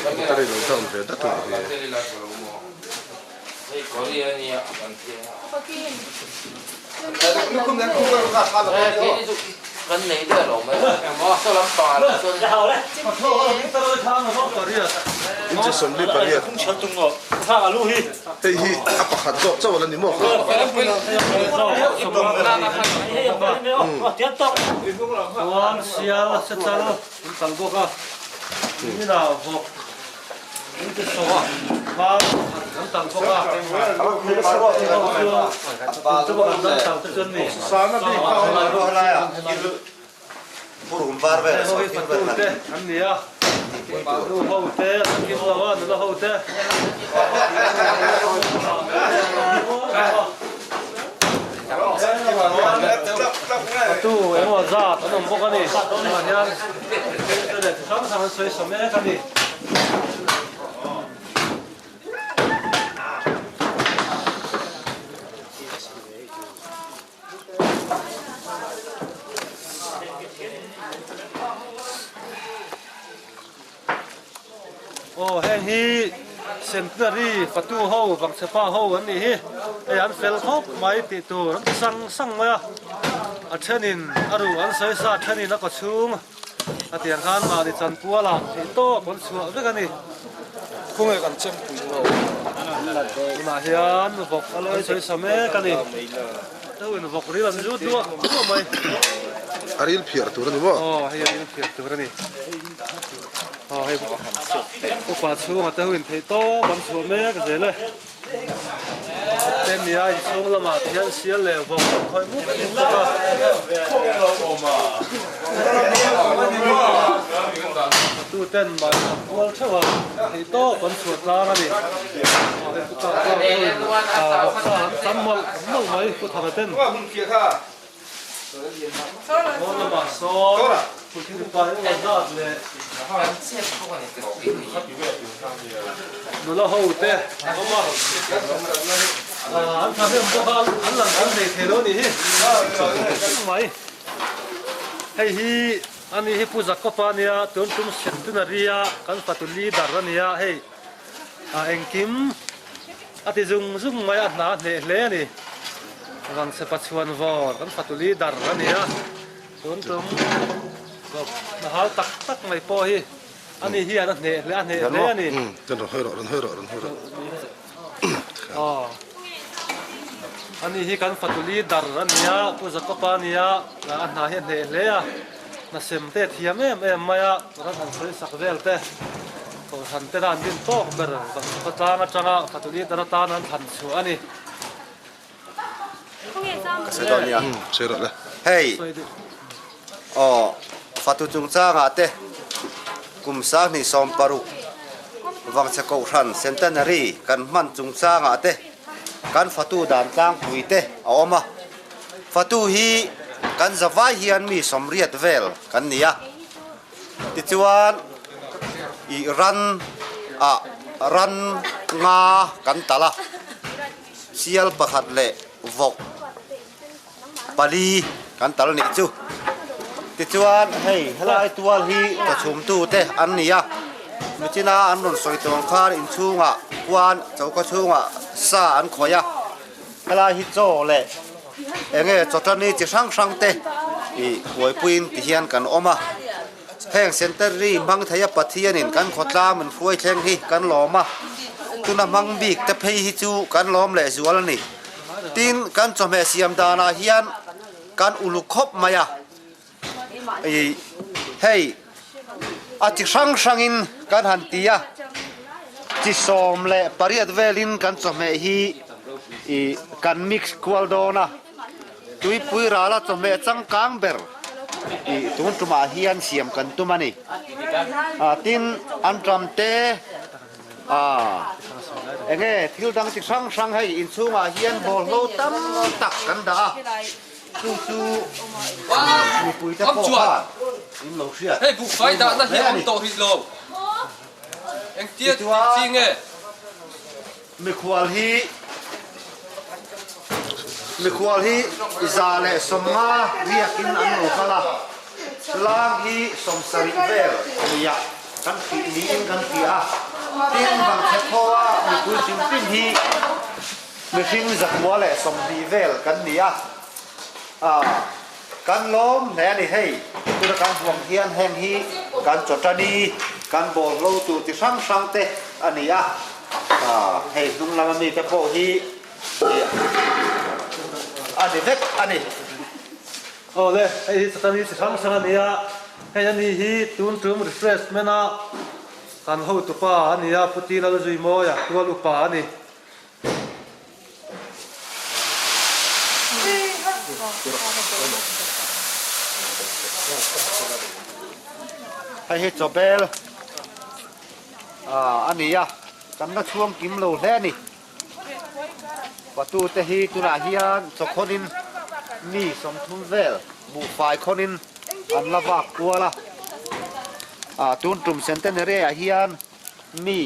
Battery lo down ve dat a nih hi. Inche 48 hei hi a pakhat zawk chauh a la ni maw kha. Tu engemaw zat an awm bawk a ni tunah hian thil leh chi hrang hrang an sawi sa mek a ni. Aw heng hi Centenary fatu ho Vangchhepa ho an nih hi hei an fel khawp mai tih tur an ti sang sang mai a a thenin a ruh an sawi sa a thenin a kaw chhung a tiang khan mahni chanpual ah theih tawp an chhuah vek a ni. Khawnge kan chempui lo. Tunah hian vawk a lawi sawi sa mek a ni. Deuh in vawk ril an zut duah duah mai. A ril phiar tur a ni maw? Aw hei a ril phiar tur a ni. Aw hei upa chhunga te ho in theih tawp an chhuah mek zel e. Te nia inchhung lamah te hian sial leh vawk an khawih mup mup bawk a. Tu ten mahni an kual theuh a, theih tawp an chhuah tlang a ni. Vawksa an tam mawlh mawlh mai Pu Thana ten. Ngawn lamah sawn thil pai emaw zat leh nula ho te an awm a, an thahnem bawk a, an lang kan hlei thei lo a nih hi mai. Hei hi ani hi Pu Jacob-a ania, tun tum Centenary-a kan fatu leader a nia, hei engkim A ti zung zung mai a, hna a hneh hle a ni. Vangchhepa chhuan vawr kan fatu leader a ni a, tun tum hna hal tak tak mai pawh hi ani hian a hneh hle a hneh hle a ni. Rawn hawi rawh, rawn hawi rawh, rawn hawi rawh. Aw, ani hi kan fatu leader a ni a, Pu Jacob-a a ni a, a hna hi a hneh hle a. Hna sem te thiam em em mai a, ran han sawi sak vel te, Kohhran te dan din tawk ber Vangchhawka tlang atanga fatu leader atan an thlan chhuah a ni. Ka sawi dawn nia. Hei aw fatu chungchangah te kum 2016 Vangchhe Kohhran Centenary kan hman chungchangah te kan fatu dan tlangpui te a awm a. Fatu hi kan zavai hian mi 80 vel kan ni a, tichuan ih ran ah ran nga kan talh a, sial pakhat leh vawk pali kan tal nih chu. Tichuan hei helai tual hi chawchhumtu te an ni a, michina an rawn sawi tawh ang khan inchhungah khuan choka chhungah sa an khawih a. Helai hi chaw leh eng nge chawtani chi hrang hrang te ih buaipuiin ti hian kan awm a, heng centenary hmang theia Pathianin kan khawtlang min hruai thleng hi kan lawm a, tuna hmang bik te phei hi chu kan lawm leh zual a ni. Tin, kan chawhmeh siam danah hian kan uluk khawp mai a, ih hei a chi hrang hrangin kan han ti a, chi 18 velin kan chawhmeh hi ih kan mix kual dawn a, tuipui rala chawhmeh changkang ber ih tun tumah hian siam kan tum a ni. Ah tin an ram te ah enge thil dang chi hrang hrang hei inchhungah hian bawlhlo tam tak kan dah a. Chu chu mipui te pawh khan in lo hriat. Hei buhfai dahna hi a awm tawh rih lo. Engtia chi nge? Mikhual hi mikhual hi 150 riakin an lo kal a, lang hi 70 vel a ni a. Kan hrih niin kan hria a, tin vangchhe khawa mipui hrim hrim hi mihring 120 vel kan ni a, kan lawm hle a ni hei. Tuna kan huang hian heng hi kan chawtani, kan bawlhlo tur chi hrang hrang te a ni a, hei hnung lama mite pawh hi a ni vek a ni. Aw le, hei hi chawtani chi hrang hrang a ni a, hei a ni hi tun tum refreshment a kan hotupa a ni a, Pu Ti Lalzuimawia tual upa a ni. Hei hi chawbel a ni a, kan la chhuang kim lo hle a ni. Patute hi tunah hian chawkhawnin mi 30 vel buhfai khawnin an la vak kual a, tun tum centenary ah hian Mi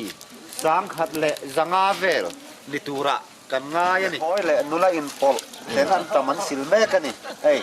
1500 vel ni turah kan ngai a ni. Hawi leh nula inpawlh ten an tam an sil mek a ni hei.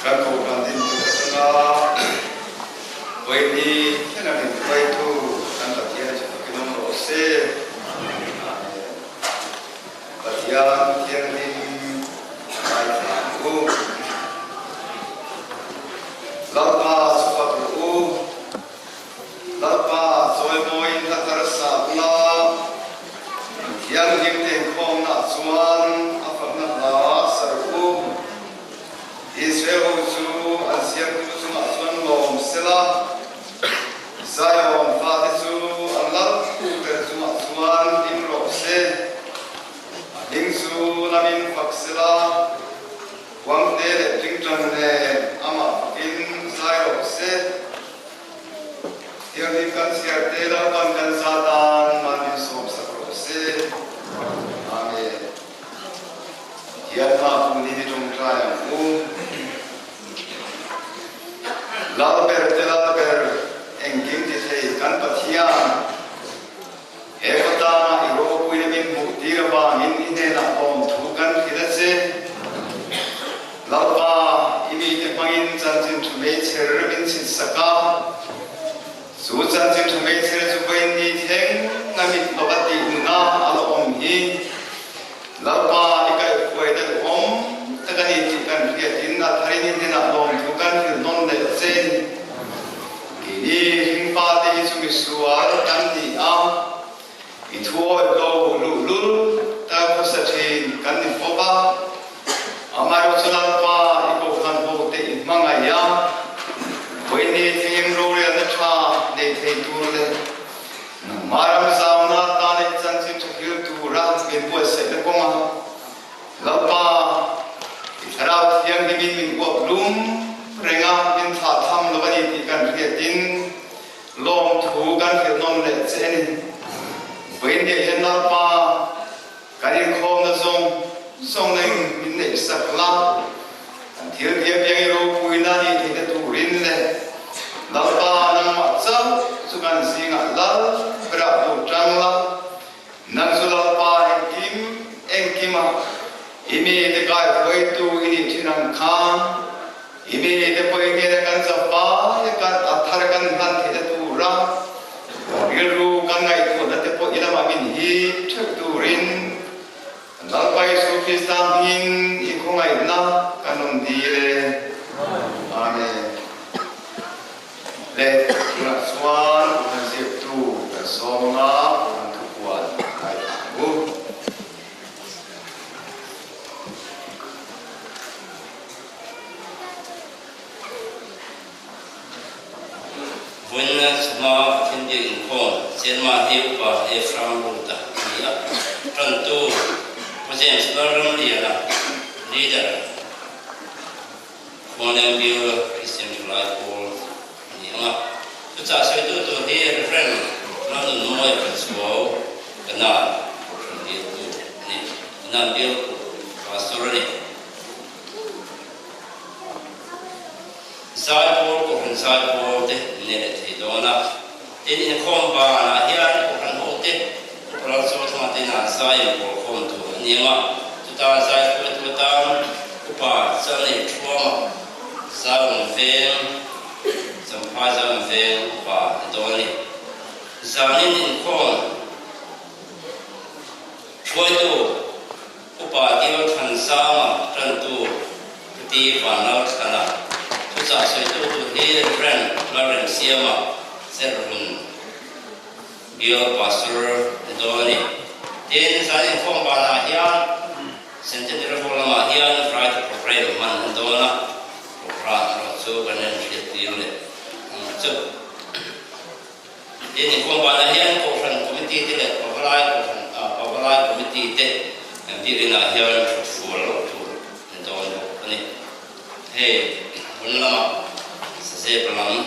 Kan kohhran din tuk atanga Vaini thlenga min hruaitu kan Pathian chu fakin awm rawh se. Amen. Pathian thianghlim ngaithla ang u. Lalpa chu fak rawh u. Lalpa chawimawiin hla thar sa ula, Thianghlim te inkhawmnaah chuan a fakna hla sa rawh u. Israel ho chu an siamtu chungah chuan lawm sela, Zion fate chu an lal ber chungah chuan hlim rawh se. A hming chu lamin fak sela, Huangte leh Tingtang nen amah fakin zai rawh se. Thianghlim kan chhiar te Lalpan kan za tan mal min sawmsak rawh se. Amen. Pathian hma kum ni hi tawngtai ang u. Lalber te Lalber, engkim ti thei kan Pathian, he khawtana i ropuina min hmuh tir avangin i hnenah lawmthu kan hrilh a che. Lalpa, i mite hmangin chanchin tha meichher min chhitsak a, chu chanchin tha meichher chu vawiin ni thleng a mit lova tih nuna a la awm hi. Lalpa, i kaihhruaina duhawm tak a ni tih kan hriatin a tharin i hnenah lawmthu kan hrilh nawn leh che. Keini hringpate hi chu misual kan ni a, i thuawih lo luhlul ta khawsa thin kan ni bawk a. Amaherawhchu chu Lalpa, i kohhran hote i hmangaih a, vawiin thlengin rorelna tha nei thei tur leh Nangmah ram zauna atan i chanchin tha hil tura min buatsaihna kawnga Lalpa, i Thlarau Thianghlimin min uap lum reng a, min thlah tham lo a ni tih kan hriatin lawmthu kan hrilh nawm leh che a ni. Vawiin leh hian Lalpa, kan inkhawmna zawng zawng na in min neihsak la, kan thil biak biak i ropuina nih theihna turin leh Lalpa nangmah chauh chu kan zingah lal berah lo tang la, nang chu Lalpa engkim engkima i mite kaihruaitu i nih thin ang khan i mite pawh i hnena kan zavai a kan a thar kan hman theihna tura kan rilru kan ngaihtuahna te pawh i lamah min hip theuh turin Lalpa Jesuh Krista hmingin i khawngaihna kan rawn dil e. Amen. Le, tunah chuan Kohhran ziaktu kan sawm anga Kohhran thupuan ngaithla ang u. Vawiina chhuma Pathian biak inkhawm Chairman hi Upa Ephraim Ruta a ni a, Tantu Pu James Lalramliana, Leader, Khualeng Bial Christian Thalai Pawl a ni ang a. Chuchah sawitu tur hi Rev. Lalnunmawi Pachuau, Kanan Kohhran Bialtu a ni. Kanan Bial Pastor a ni. Zaipawl Kohhran zaipawl te an nei leh thei dawn a, tin inkhawm banah hian Kohhran ho te Upa Lalchawthanga te inah zai an pawl khawm tur a ni ang a, chuta zai hruaitu atan Upa Chalnei Thuama Zaiawm Veng, Champhai Zaiawm Veng Upa ni dawn a ni. Zanin inkhawm hruaitu. Upa Dil Thanzama tantu Puti Vanlalthlana thuchah sawitu tur hi Rev. Lalremsiama Cherhmun Bial Pastor ni dawn a ni. Tin, zan inkhawm banah hian Centenary Hall lamah hian Variety Program hman a ni dawn a, program erawh chu kan en hriattir leh ang chu. Tin, inkhawm banah hian Kohhran Committee te leh Pavalai Kohhran Pavalai Committee te biakinah hian thut fual loh tur an dawn bawk a ni. Hei hmun lamah Sazep lam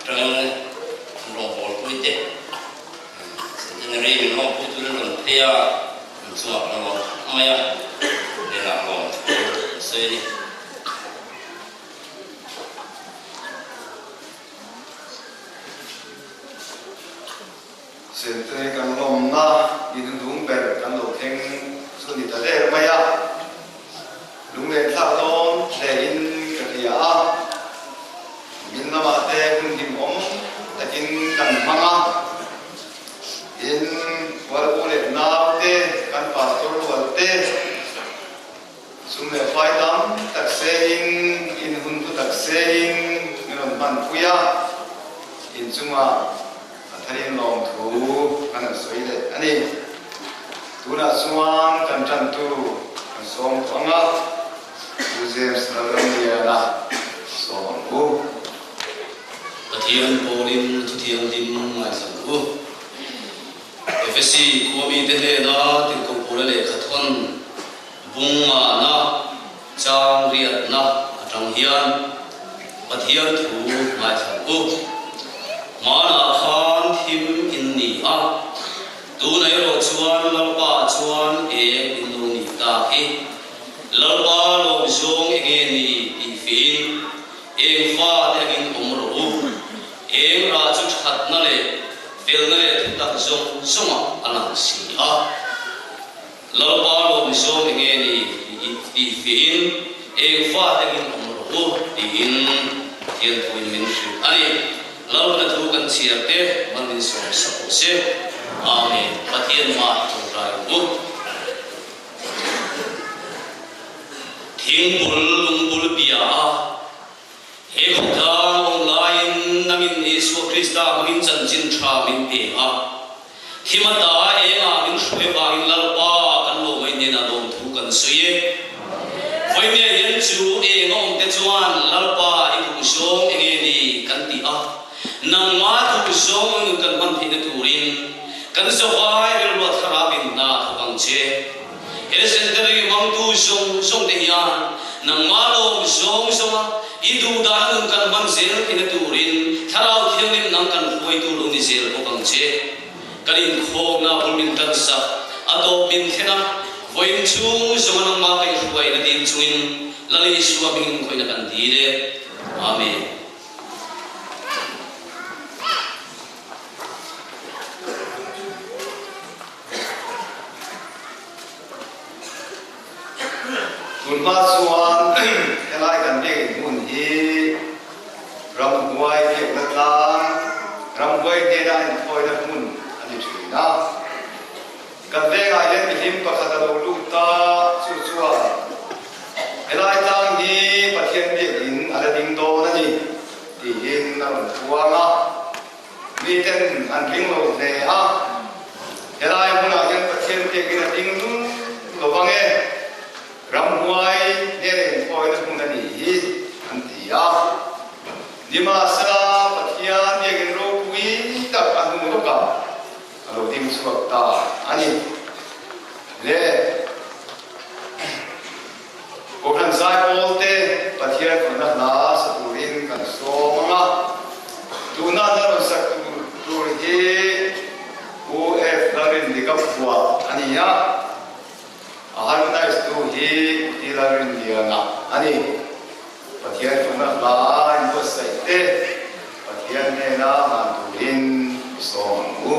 atangin an rawngbawlpui te Centenary min lawmpui turin an rawn phei a, an chungah kan lawm khawp mai a, hnenah lawmthu an sawi a ni. Sente kan lawmna i hnudung ber kan lo thleng chu ni ta der mai a, lunglen thlak dawn hle in ka hria. sengin in hun hlu tak sein min rawn hmanpui a, inchungah a tharin lawmthu kan han sawi leh a ni. Tunah chuan kan tantu kan sawm tawh ang a, Pu James Lalramliana sawm ang u. Pathian pawlin thuthianghlim ngaithla ang u. Efesi khua mite hnena tirhkoh Paula lehkha thawn bungahna, chang riatna atang hian Pathian thu ngaithla ang u. Hmanah khan thim in ni a, tunah erawh chuan Lalpa chuan eng in lo nih tak hi? Lalpa lawm zawng enge ni tih fiin eng fate angin awm rawh u. Eng rah chu thatna leh felna leh thutak zawng zawngah a lang si a. Lalpa lawm zawng enge ni tih fiahin eng fate angin awm rawh u tiin Pathian thuin min hrilh a ni. Lalpana thu kan chhiar te man min sawm sak rawh se. Amen. Pathian hma i tawngtai ang u. Thingbul lungbul bia a. He khawtlang awm laiin nangin Isua Krista hmangin chanchin tha min pe a. Thim ata engah min hruai vangin Lalpa kan lawmai hnenah lawmthu kan sawi e. Vawinia hian chu eng a awmte chuan Lalpa i duhzawng enge ni kan ti a, nangma duhzawng ang nun kan hman theihna turin kan zavai rilruah thlarau in hna thawk ang che. He centenary hmangtu zawng zawng te hian nangmah lawm zawng zawnga i duhdan nun kan hman zel theihna turin Thlarau Thianghlim nang kan hruaitu lo ni zel bawk ang che. Kan inkhawmna bul min tan sak a tawp min thlen a, vawiin chhung zawnga nangmah kaihhruaina dil chungin Lal Isua hmingin khawihna kan dil e. Amen. Tunhma chuan helai kan biakinn hmun hi ramhuai biakna tlang, ramhuai hnena inthawina hmun a ni thin a. Kan vengah hian mihlim pakhat a lo lut a, chu chuan helai tlang hi Pathian biakinn a la ding dawn a ni tiin a rawn puang a. Miten an ring lo hle a, helai hmunah hian Pathian biakin a ding lul lo vang e, ramhuai hnena inthawina hmun a nih hi an ti a. Nimahsela, Pathian biakin ropui tak a hnu lawkah a lo ding chhuak ta a ni. Le. Kohhran zaipawl te Pathian fakna hla sa turin kan sawm ang a, tuna hla rawn sak tur hi Pu F. Lalrindika phuah a ni a, a harmonize tu hi Pi Lalrinliana a ni. Pathian fakna hla inbuatsaih te Pathian hnena hlan turin i sawm ang u.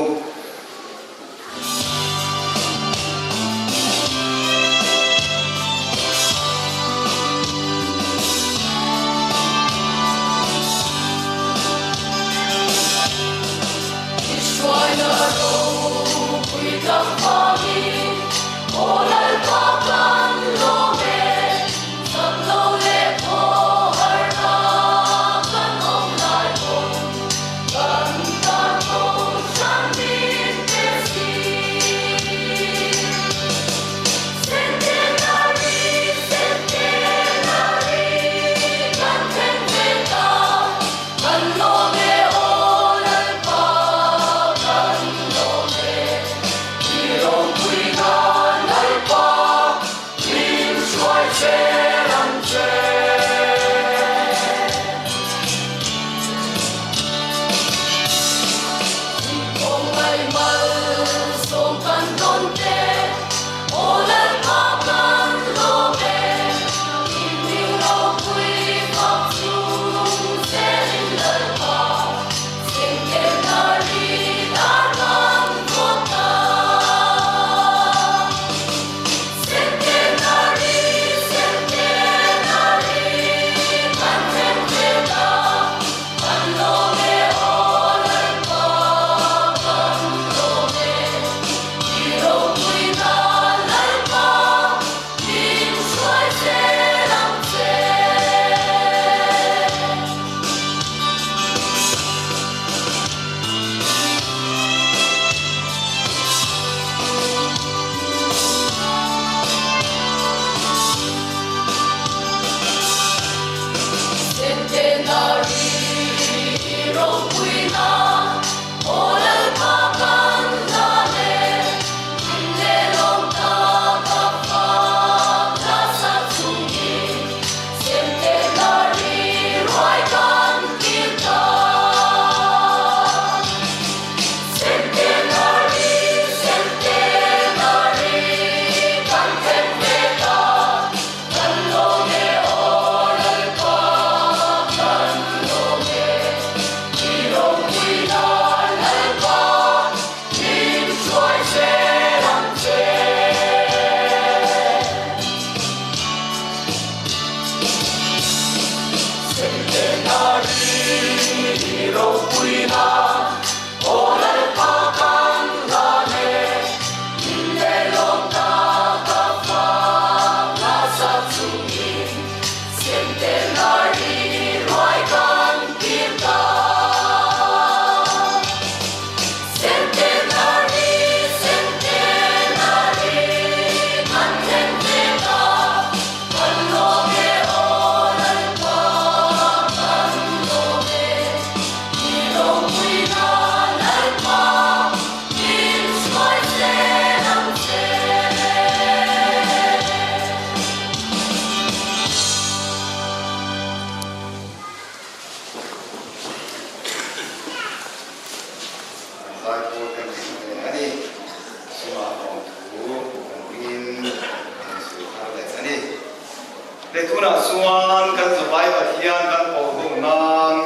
Kan zaipawl kan ring hle a ni. Suma lawmthu kan ringin kan sawi thar leh a ni. Le tunah chuan kan zavai Pathian kan pawh ho nan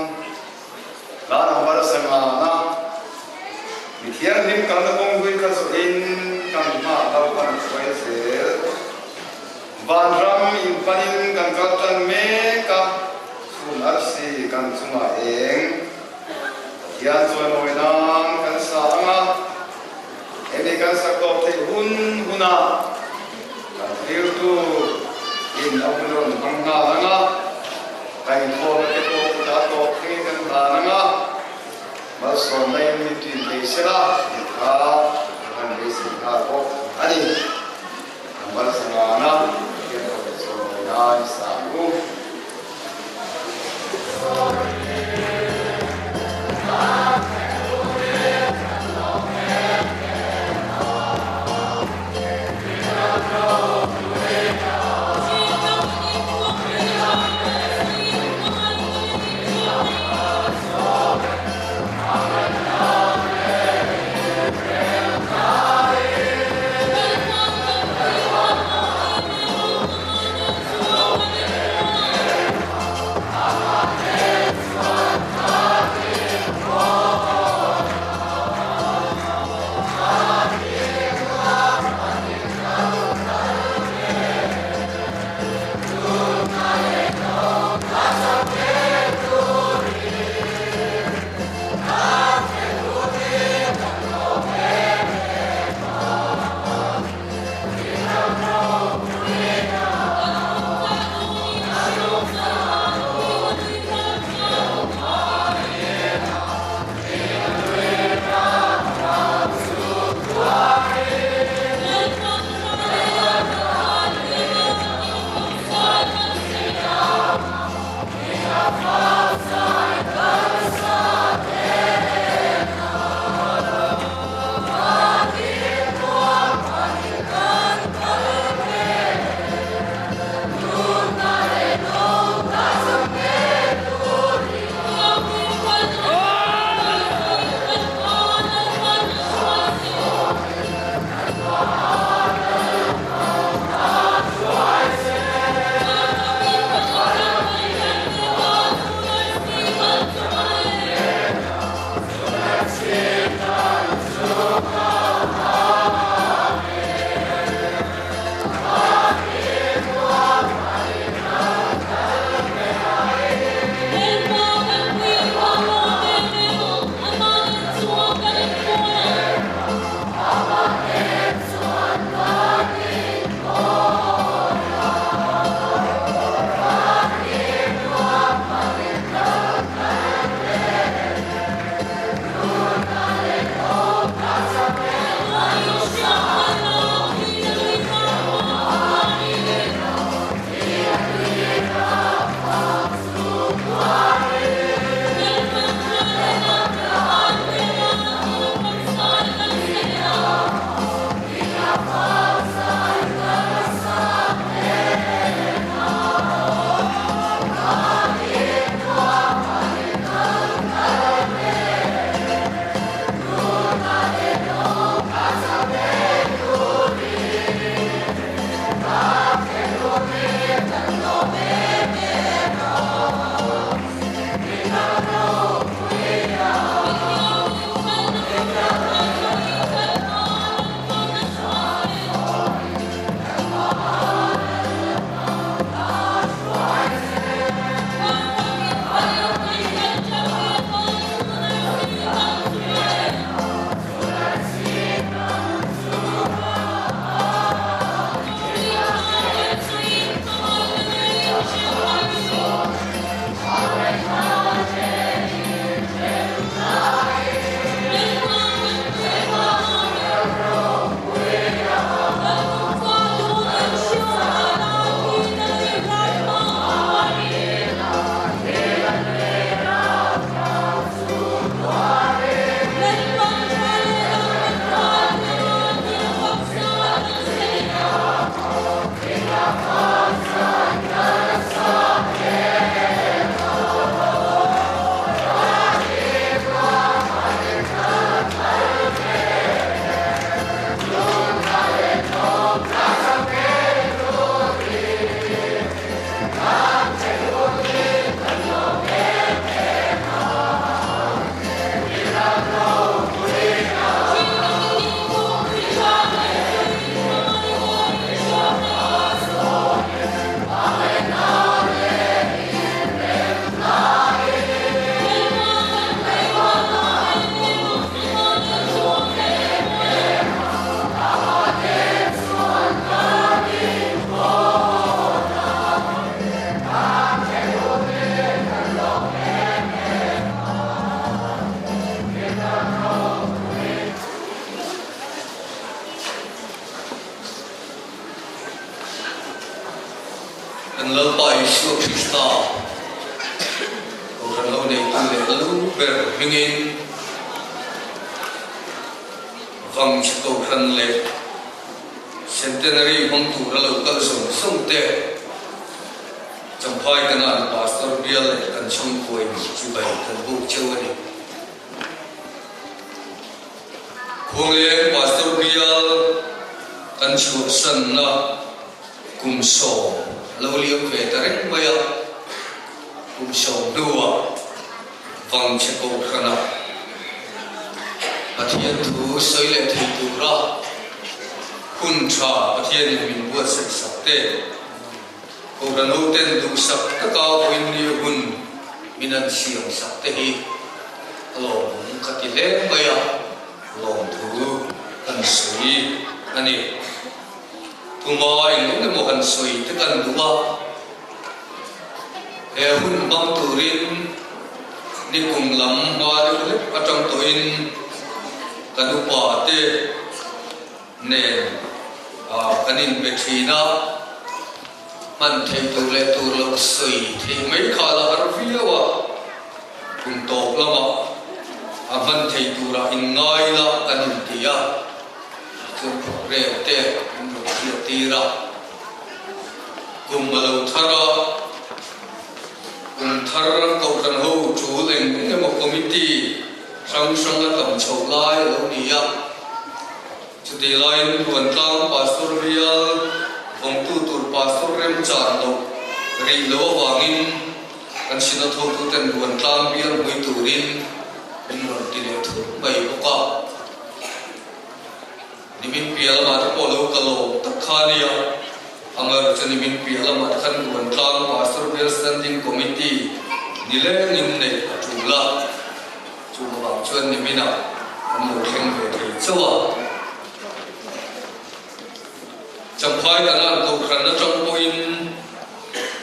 la number sangana mi thianghlim kalna kawng hlui kha zawhin kan hma lalpan hruai zel. Vanram in panin kan kal tan mek a, chhun arsi kan chungah eng Pathian chuan awi nan kan sa ang a, hemi kan sak tawp theih hun hunah kan thiltu in a hun rawn hmang nghal ang a, kan inkhawmna te pawh kutah tawp thlengin kan hlan ang a, malsawmna in min tui thei sela tih kha kan beisei nghal bawk a ni. Number sangana Pathian kawt leh chawimawi nan i sa ang u. ber hmingin Vangchhe Kohhran leh Centenary hmang tura lo kal zawng zawng te Champhai Kanan Pastor bial leh kan chhungkuain chibai kan buk cheu a ni. Khuangleng Pastor bial kan chhuahsanna kum a lo liam ve ta reng mai a, kum hnuah Vangchhe Kohhrana Pathian thu sawi leh thei tura hun tha Pathianin min buatsaih sak te, Kohhran hoten duhsak taka vawiinni hun min an siam sak te hi a lawmawm ka ti hle mai a, lawmthu kan sawi a ni. Tuma eng eng emaw han sawi te kan duh a, he hun hmang turin nikum lam hma deuh hlek atang tawhin kan upa te nen kan inbe thin a, hman theih tur leh tur loh sawi theih mai kha la har viau a, kum tawp lamah a hman theih turah inngai la kan inti a. Chuan rel te an rawn hriat tir a, kum a lo thar a, kum thar kohhran ho tul eng eng emaw committee hrang hrang a tam chhoh lai a lo ni a. Chutih laiin Ruantlang Pastor bial vawngtu tur Pastor remchan loh rih lo avangin kan Synod hotuten Ruantlang bial hmui turin min rawn ti leh thut mai bawk a. Nimin piah lamah te pawh lo ka lawm tak kha a nia. Amaherawhchu chu nimin piah lamah te khan Ruantlang Pastor Bial Standing Committee nilengin neih a tul a, chu avang chuan niminah an lo thleng ve thei chauh a. Champhai Kanan Kohhran atang pawhin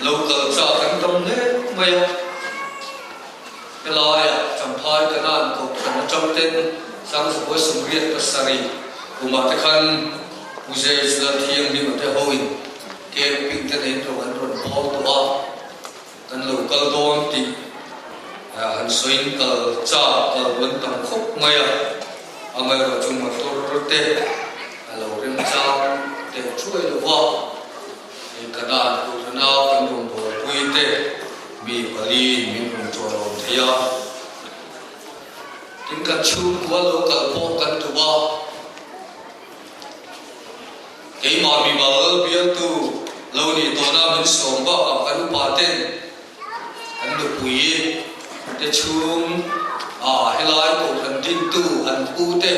lo kal chak an tam hle mai a. Helaiah Champhai Kanan Kohhran atang ten Sangzabuai 87 kumah te khan Pu James Lalthianghlim te hoin camping te neiin rawng an rawn bawl tawh a, kan lo kal dawn tih han sawiin kal chak kal an tam khawp mai a, amaherawhchu motor te a lo remchang teh thuai lo va. Hei Kanan Kohhrana kan rawn bawlpui te mi paliin min rawn ṭawlawm thei a. Tin kan chhungkua lo kal pawh kan duh a. Keimah mimal bialtu lo nih tawhna min sawm bakah kan upa ten kan nupui te chhung a helai Kohhran dintu an pu te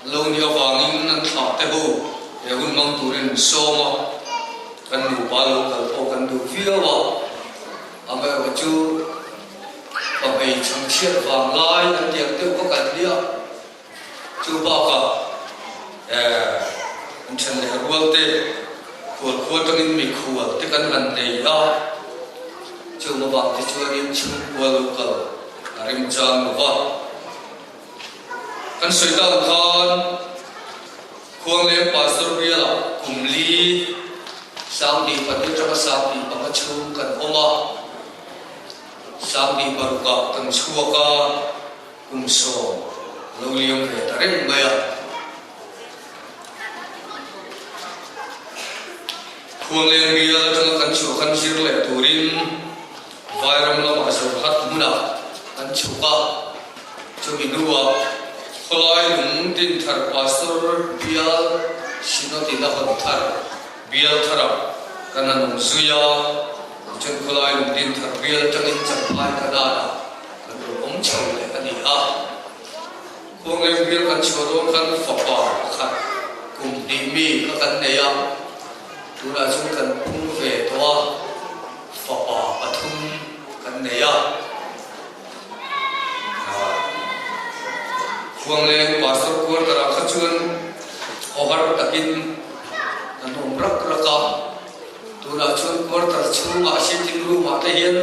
lo nih avangin an thlah te ho he hun hmang turin min sawm a, kan nupa lo kal pawh kan duh viau a, amaherawh chu pa hmeichhang chhiat vang lai an tiang deuh vak an nia. Chu bakah an then leh rual te, khual khua tangin mikhual te kan han nei a, chung avang te chuanin chhungkua lo kal a remchang lo va. Kan sawi tak ang khan Khuangleng Pastor bialah kum li 2002 atanga 2005 chhung kan awm a, 2006 ah kan chhuak a, Kum a lo liam ve ta reng mai a. Khuangleng bial atanga kan chhuah khan zir leh turin Vairam lamah Zohlat hmunah kan chhuk a. Chumi hnuah khawlai lung Dinthar Pastor bial Synod in a hawn thar bial tharah kan han awm zui a. Tichuan khawlai lung Dinthar bial atangin Champhai Kanaan-ah Kan rawn awm chho leh a ni a. Khuangleng bial kan chhuah dawn khan fapa pakhat kum hnih mi kha kan nei a, tunah chuan kan pung ve tawh a, fapa pathum kan nei a. Khuangleng Pastor quarter ah kha chuan khawhar takin kan awm rak rak a, tunah chuan quarter chhungah sitting room ah te hian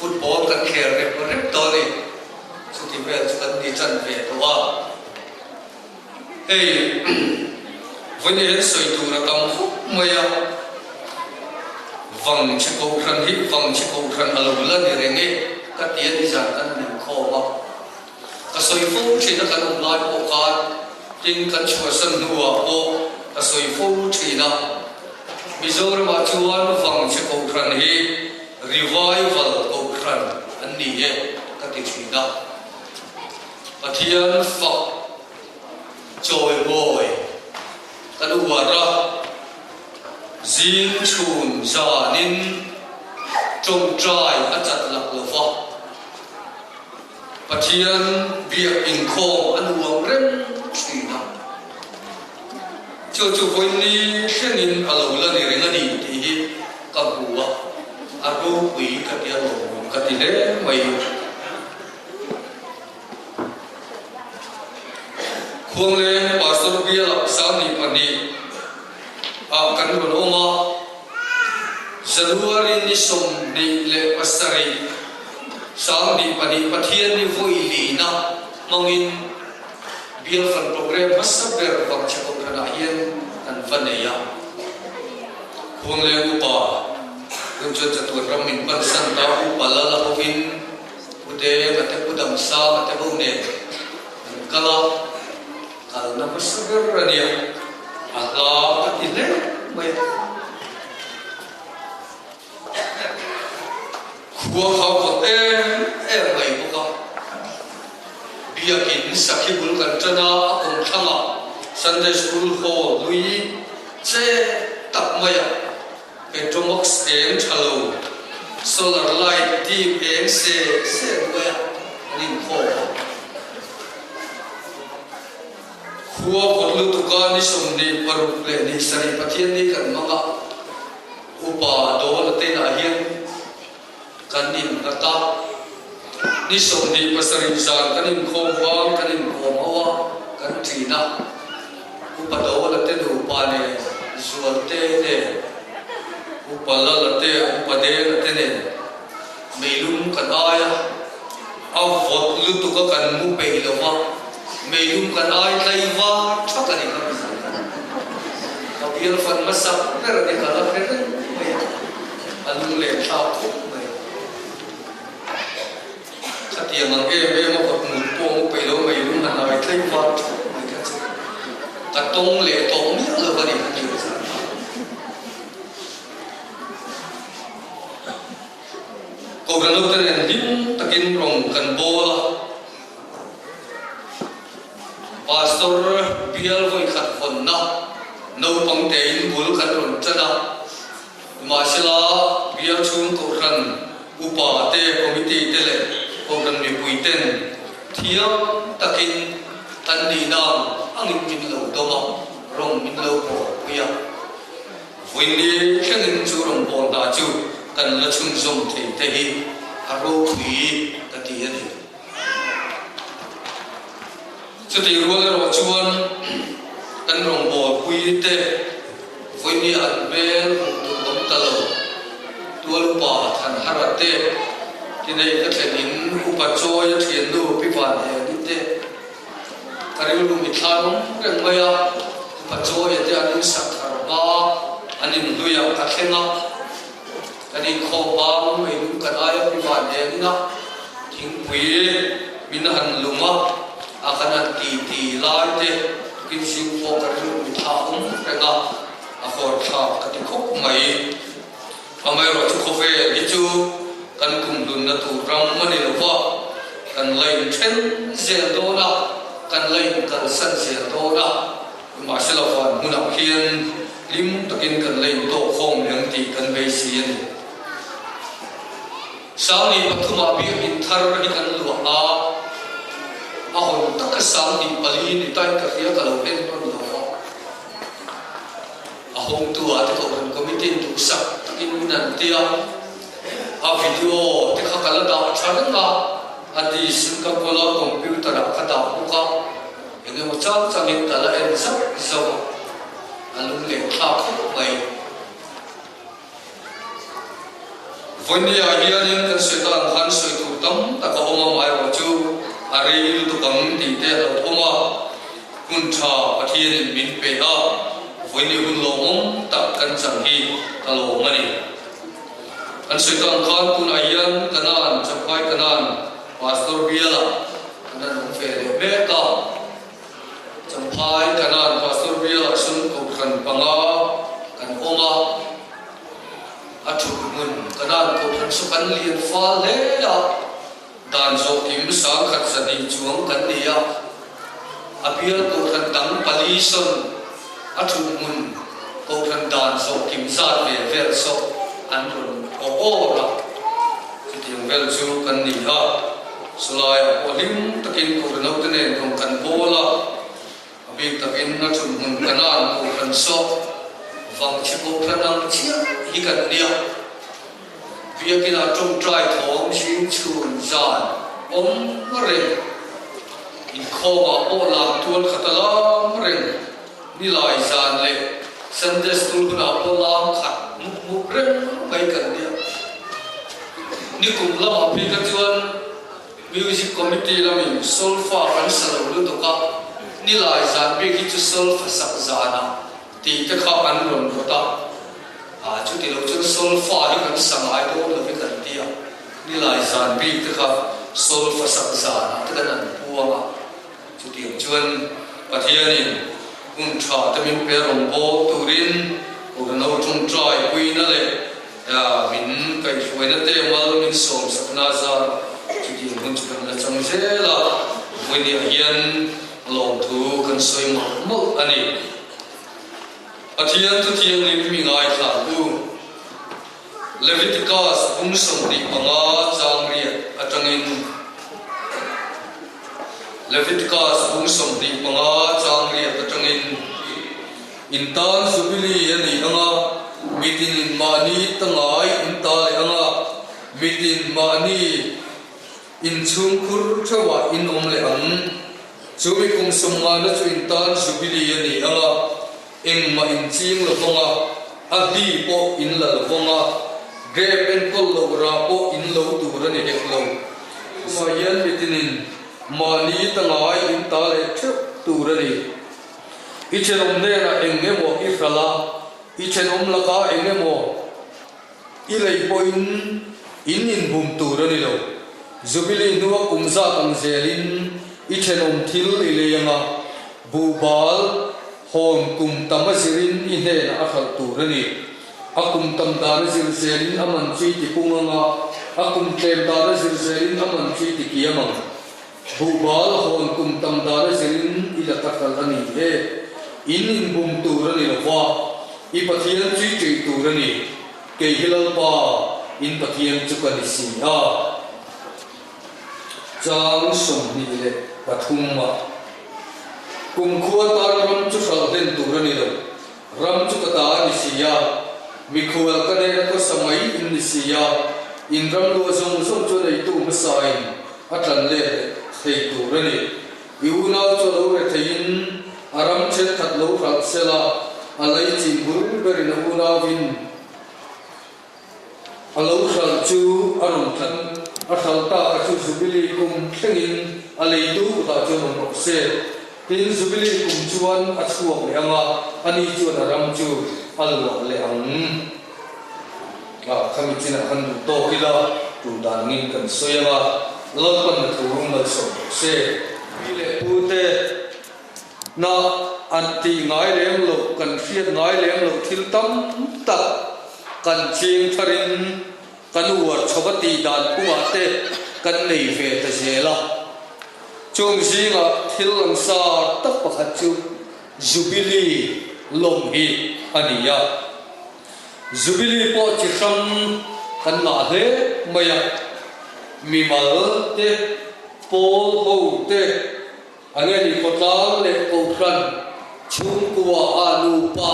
Football kan khel rep rep tawh a ni. Chuti vel chu kan ni chan ve tawh a. Hei vawiin hian sawi tur a tam khawp mai a. Vangchhe Kohhran hi Vangchhe Kohhran a lo la ni reng e ka ti a ni zan kan lim khawm a. sawi fo thin a kan awm lai pawh khan tin kan chhuahsan hnuah pawh ka sawi fo thin a. Mizoramah chuan Vangchhe Kohhran hi Revival Kohhran an ni e ka ti thin a. Pathian fak chawimawi kan uar a, zing chhun zanin tawngtai a chat lak lo va, Pathian biak inkhawm a nuam reng thin a. Chu chu vawiin thlengin a lo la ni reng a ni tih hi ka hmu a, a ropui ka ti a lawmawm ka ti hle mai. Khuangleng Pastor bialah 22 ah kan rawn awm a, January ni 27, 22 Pathian ni vawi lina hmangin Bial fan program hmasa ber Vangchhe Kohhranah hian kan va nei a. Khuangleng upa hun chuan chatuan ram min pansan ta upa lal a hovin Pu Deng a te Pu Damsang a te ho nen an kal a, kalna hmasa ber a nia, a hla ka ti hle mai a. Khua kha vawt em em mai bawk a, biakin sakhi bul kan tan a, a kawmthlangah Sunday School Hall hlui che tak mai a, Petromax eng tha lo, solar light dim eng se se hnuaiah an inkhawm a. Khua vawt lutuka ni 26 leh ni sarih Pathian ni kan hmang a, upa Dawla te inah hian kan innghat a. Ni 27 zan kan inkhawm vang kan inkawm ho a, kan ṭin a. Upa Dawla te nupa nen, Zualte nen, Upa Lala te, Upa Denga te nen meilum kan ai a, a vawt lutuk a kan mu peih lo va, meilum kan ai tlai var thak a ni kha. Ka bial fan hmasa ber a ni ka la hre reng mai a, a lunglen thlak khawp mai. Khatiang ang em em a vawt mut pawh mu peih lo meilum han ai tlai var thak mai kha chu ka tawng leh tawh miah lo a ni khatiang zan kha. Kohhran ho te nen hlim takin rawng kan bawl a, Pastor bial vawikhat hawnna naupang tein bul kan rawn tan a, nimahsela bial chhung kohhran upa te, committee te leh kohhran mipui ten thiam takin kan nihna angin min lo dawm a, rawng min lo bawl pui a. Vawiin thlengin chu rawngbâwl hna chu kan la chhunzawm thei te hi a ropui ka ti a ni. Chutih rual erawh chuan kan rawngbâwl pui te vawiin an hmel hmuh tur awm ta lo, tual upa Thanhara te, tinei ka thlen in upa Chawia thiannu Pi Vanheli te, Ka rilru mitthla rawng reng mai a, Upa Chawia te an insak thar hma, an inhluiah ka thleng a, kan inkhawm bang mai lung kan aia pi van engin a, thingpui min han lum a, a kan han ti ti lai te tukin zing pawh ka rilru mitthla awm reng a, a hawr thlak ka ti khawp mai. Amaherawhchu khawvel hi chu kan kumhlunna tur ram a ni lo va, kan la inthen zel dawn a, kan la inkalsan zel dawn a, nimahsela van hmunah khian hlim takin kan la intawkkhawm leh ang tih kan beisei a ni. Sangni pathumah biakinn thar hi kan luah a, a hawn taka sangni pali ni tain ka hria ka lo en nawn lo va. A hawngtu ah te kohhran committee in duhsak takin min an ti a, a video te kha ka la dah tha reng a, a disk in ka kawl a, computer ah ka dah bawk a, eng emaw chang changin ka la en zauh zauh a, a lung leh thlak khawp mai. Vawinia hianin kan sawi ta ang khan sawi tur tam tak a awm a, amaherawhchu a rei lutuk ang tih te a lo awm a, hun tha Pathianin min pe a, vawinia hun lawmawm tak kan chang hi ka lawm a ni. Kan sawi ta ang khan tunah hian Kanan, Champhai Kanan Pastor bialah kan han awm ve leh. hle a, dan zawhkim 1100 chuang kan nei a, a bial kohhran dang pali sawn a thuhmun kohhran dan zawhkim zat ve vel saw an rawn aw awr a, chutiang vel chu kan ni a, chulaiah pawh hlim takin kohhran hote nen rawn kan bawl a. A bik takin a thuhmun Kanan kohhran saw vangchhe kohhran ang chiah hi kan nia. Biakinah tawngtai thawm zing chhun zan awm reng, inkhawmah pawh lam tual khat a lam reng, nilai zan leh Sunday school hunah pawh lam khat mup mup reng mai kan nia. Nikum lamah phei kha chuan Music Committee lamin solfa kan sa lo lutuk a, nilai zan bik hi chu solfa sak zanah tih te kha an rawn rawt a, ah chuti lo chuan solfa hi kan sa ngai dawn lo hi kan ti a, nilai zan bik te kha solfa sak zanah te kan han puang a, chutiang chuan Pathianin hun tha te min pe rawngbâwl turin Kohhranho tawngtai puina leh Min kaihhruaina te mal min sawmsakna zar chutiang hun chu kan la chang zel a, vawinia hian lawmthu kan sawi mawlh mawlh a ni. Pathian thuthianghlim mi ngaithla u. Leviticus bung 25 chang riat atangin Leviticus bung 25 chang riat atangin. In tan Jubilee a ni ang a, mitin mahni ta ngai in ta leh ang a, mitin mahni inchhungkhur theuhah in awm leh ang. Chu mi kum sawmngana chu in tan Jubilee a ni ang a, engmah in ching lo vang a, a hli pawh in la lo vang a, grape enkawl loh rah pawh in lo tur a ni hek lo. Chuvah hian mitinin mahni ta ngai in ta leh theuh tur a ni. I thenawm hnenah eng emaw i hralh a, i thenawm lakah eng emaw i lei pawhin in inbum tur a ni lo. Jubilee hnua kum zat ang zelin i thenawm thil i lei ang a, buhbal hawn kum tam a zirin i hnenah a hralh tur a ni. A kum tam dan a zir zelin a man chu i tipung ang a, a kum tlem dan a zir zelin a man chu i tikiam ang. Buhbal hawn kum tam dan a zirin i la ka hralh a ni e. In inbum tur a ni lo va, i Pathian chu i ṭih tur a ni. Kei hi Lalpa, in Pathian chu ka ni si a. Chang 23 ah Kumkhua tan ram chu hralh hlen tur a ni lo. Ram chu ka ta a ni si a, mikhual ka nen a khawsa mai in ni si a, in ram luah zawng zawng chu neitu hmasain a tlan let leh thei tur a ni. I unau chu a lo re theiin a ram thenkhat lo hralh sela, a lei chin bul berin a unauvin A lo hralh chu a rawn tlan. A hralh tak a chu Jubilee kum thlengin a leitu kutah chuan awm rawh se. Tin, Jubilee kum chuan a chhuak leh ang a, ani chuan a ram chu a luah leh ang. A, khami chinah khan duh tawk ila, tul dan angin kan sawi ang a, Lalpan na thu malsawm rawh se. Pi leh pute. Na an tih ngai lem loh, kan hriat ngai lem loh thil tam tak kan ching tharin kan uar chho a tih dan phungah te kan nei ve ta zel a. Chung zingah thil langsar tak pakhat chu Jubilee lawm hi a ni a. Jubilee pawh chi hrang kan ngah hle mai a, mimal te, pawl ho te, A nge ni khawtlang leh kohhran chhungkua a nupa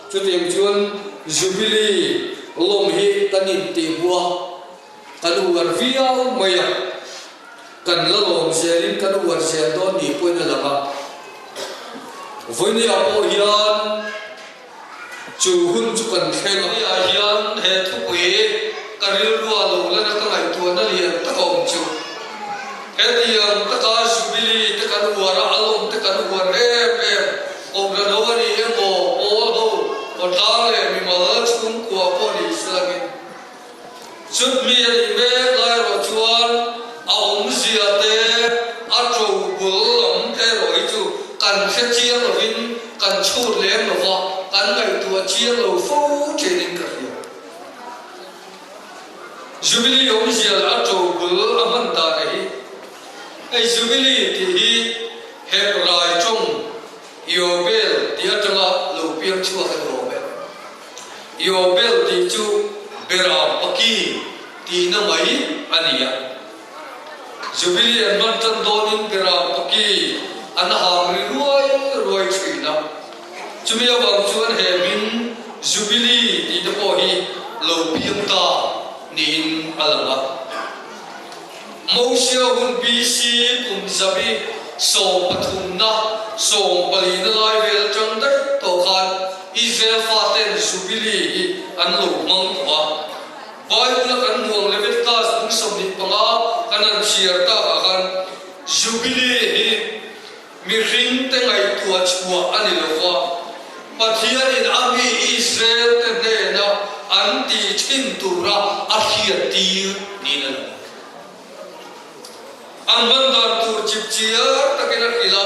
chutiang chuan Jubilee lawm hi kan intihhmuh a, kan uar viau mai a, kan la lawm zelin kan uar zel dawn ni pawhin a lang a. Vawinia pawh hian Chu hun chu kan thleng a. Niah hian he thupui ka rilrua lo lana ka ngaihtuahna lian tak a awm chu. Hetiang taka Jubilee te kan uar a, alawm te kan uar em em, Kohhran ho a ni emaw, pawl ho, khawtlang leh mimal chhungkua pawh ni silangin. Chutmi a nih mek lai erawh chuan a awmzia te, a to bul lam te erawh hi chu kan hre chiang lovin kan chhut lem lo va, kan ngaihtuah chiang lo fo thinin ka hria. Jubilee awmzia leh a to Jubilee tih hi Hebrai tawng Yobel tih atanga lo piang chhuak a ni awm e. Yobel tih chu Beram Paki tihna mai a ni a. Jubilee an hman tan dawnin Beram Paki an hang ri ruai ruai thin a. Chumi avang chuan he hming Jubilee tih te pawh hi lo piang ta niin a lang a. Mosia hun BC kum zabi sawmpathumna sawmpalina lai vel atang daih tawh khan Israel faten Jubilee hi an lo hmang tawh a. Bible-a kan hmuang Leviticus bung 25 kan han chhiar takah khan Jubilee hi Mihringte ngaihtuah chhuah a ni lo va, Pathianin a mi Israelte hnena an tih thin tura a hriattir niin a lang. An hman dan tur chipchiar takin a hrilh a,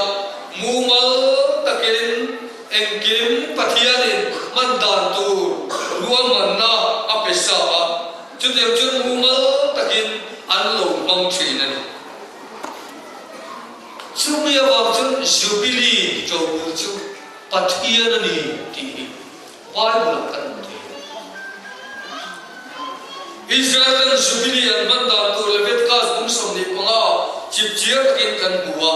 mumal takin engkim Pathianin hman dan tur ruahmanna a pe sa a, chutiang chuan mumal takin an lo hmang thin a ni. Chumi avang chuan Jubilee ṭobul chu Pathian a ni tih hi Bible-ah kan hmu thei a. Israel-ten Jubilee an hman dan tur Leviticus bung 25 chipchiar takin kan hmu a.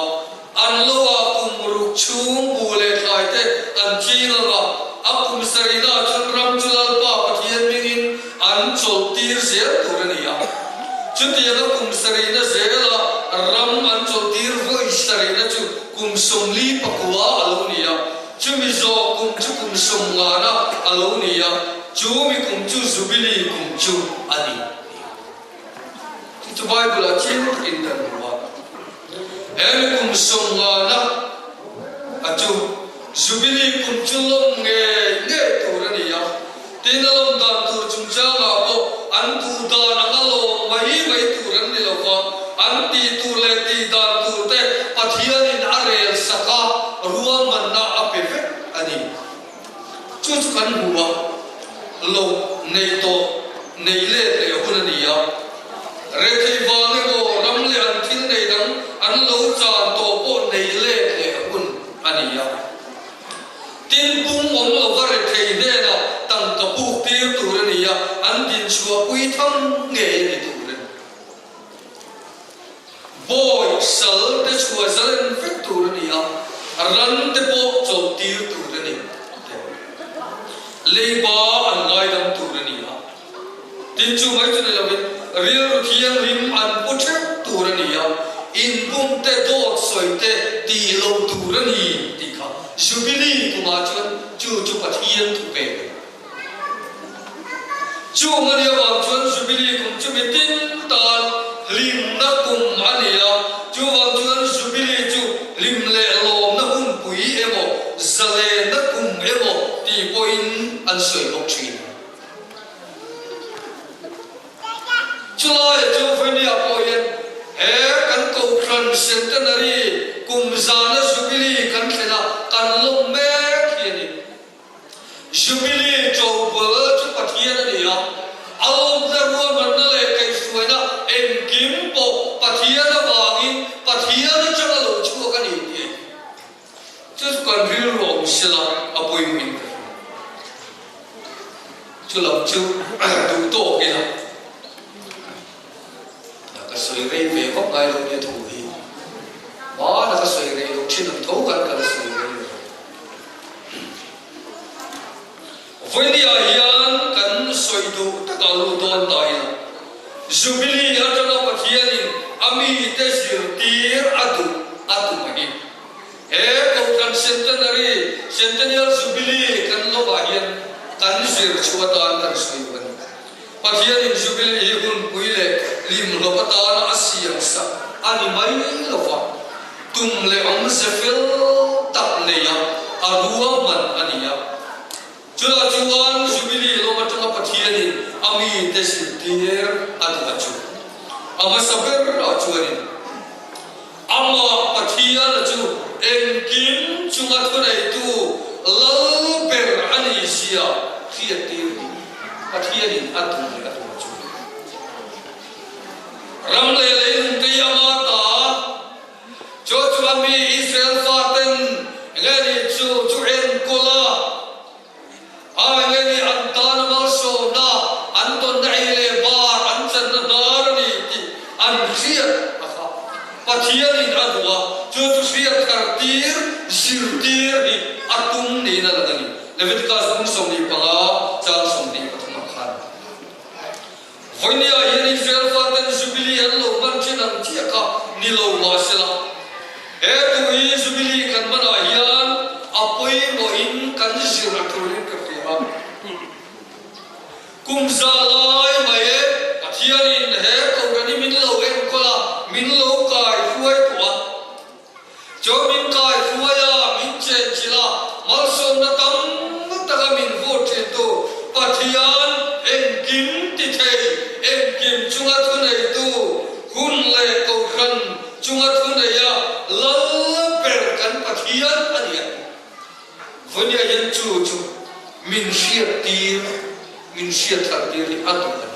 An loah kum ruk chhung bu leh thlai te an ching ang a, a kum sarihnaah chuan ram chu Lalpa Pathian hmingin an chawlhtir zel tur a ni a. Chutianga kum sarihna zela ram an chawlhtir vawi sarihna chu kum 49 a lo ni a, chumi zawh kum chu kum sawmngana a lo ni a, chu mi kum chu Jubilee kum chu a ni. Chu chu Bible-ah chiang takin kan hmu a. He mi kum sawmngana a chu Jubilee kum chu lawm ngei ngei tur a ni a. Tin a lawm dan tur chungchangah pawh an duh dan anga lawm mai mai tur an ni lo va, an tih tur leh tih dan tur te Pathianin a rel sak a, ruahmanna a pe vek a ni. Chu chu kan hmu a, lo nei tawh nei let leh hun a ni a. Rethei vang emaw ram leh an thil nei dang an lo chan tawh pawh nei let leh hun a ni a. Tin pum awm lova rethei hnenah tangka buk tir tur a ni a, an dinchhuahpui tham ngei a ni tur a ni. Bawi sal te chhuah zalen vek tur a ni a, ran te pawh chawlh tir tur a ni te. Leiba an ngaidam tur a ni a. Tin chu mai chu ni lovin rilru thianghlim an pu theuh tur a ni a, inbum te dawt sawi te tih lo tur a ni tih kha Jubilee kumah chuan chu chu Pathian thu pek a ni. Chung a nih avang chuan Jubilee kum chu mi tin tan hlimna kum a ni a, chuvang chuan Jubilee chu hlim leh lawmna hunpui emaw, zalenna kum emaw tih pawhin an sawi bawk thin. Chulaiah chuan Vawimia pawh hian he kan Kohhran Centenary kum zana Jubilee kan thlen a, kan lawm mek hi a ni. Jubilee ṭobal chu Pathian a ni a, a lawmna ruahmanna leh kaihhruaina engkim pawh Pathian avangin Pathian aṭanga lo chhuak a ni tih chu chu kan rilru awm sela a pawimawhin ka hria. Chu lam chu duh tawk ila ka sawi rei ve vak ngai lo nia thu hi. Hmana ka sawi rei loh thin ang tho khan ka la sawi rei lo. Vawinia hian kan sawi duh takah lut dawn ta ila, Jubilee atanga Pathianin a mite zirtir a duh a tum a hi. He Kohhran Centenary, Centennial Jubilee kan lovah hian kan zir chhuah atan kan sawi duh a ni. Pathianin Jubilee hi hunpui leh hlimhlawp atana a siam sak a ni mai lova, tum leh awmze fel tak neia a ruahman a ni a. Chutah chuan Jubilee lawm atanga Pathianin a mite zirtir a duh a chu. A hmasa berah chuanin Amah Pathiana chu engkim chunga thuneitu lal ber a ni zia hriattir hi Pathianin a tum leh a tum chu a ni. Ram leh leilung te hi ama ta. hriat a kha. Pathianin a duh a, chu chu hriat thar tir, zirtir hi a tum niin a lang a ni. Leviticus bung 25 chang 23 ah khan. Vawinia hian Israel faten Jubilee an lo hman thin ang chiah kha ni lo mah sela, he tu hi Jubilee kan hmanah hian a pawimawhin kan zir a turin ka hria a. Kum za lai mai e, Pathianin he Kohhran hi min lo enkawl a, min lo kai hruai tawh a. Chuan min kai hruai a, min chenchilh a, malsawmna tam taka min vur thintu Pathian engkim ti thei, engkim chunga thuneitu, hun leh Kohhran chunga thuneia lal ber kan Pathian a ni a. Vawinia hian chu chu min hriattir, min hriatthartir hi a duh a ni.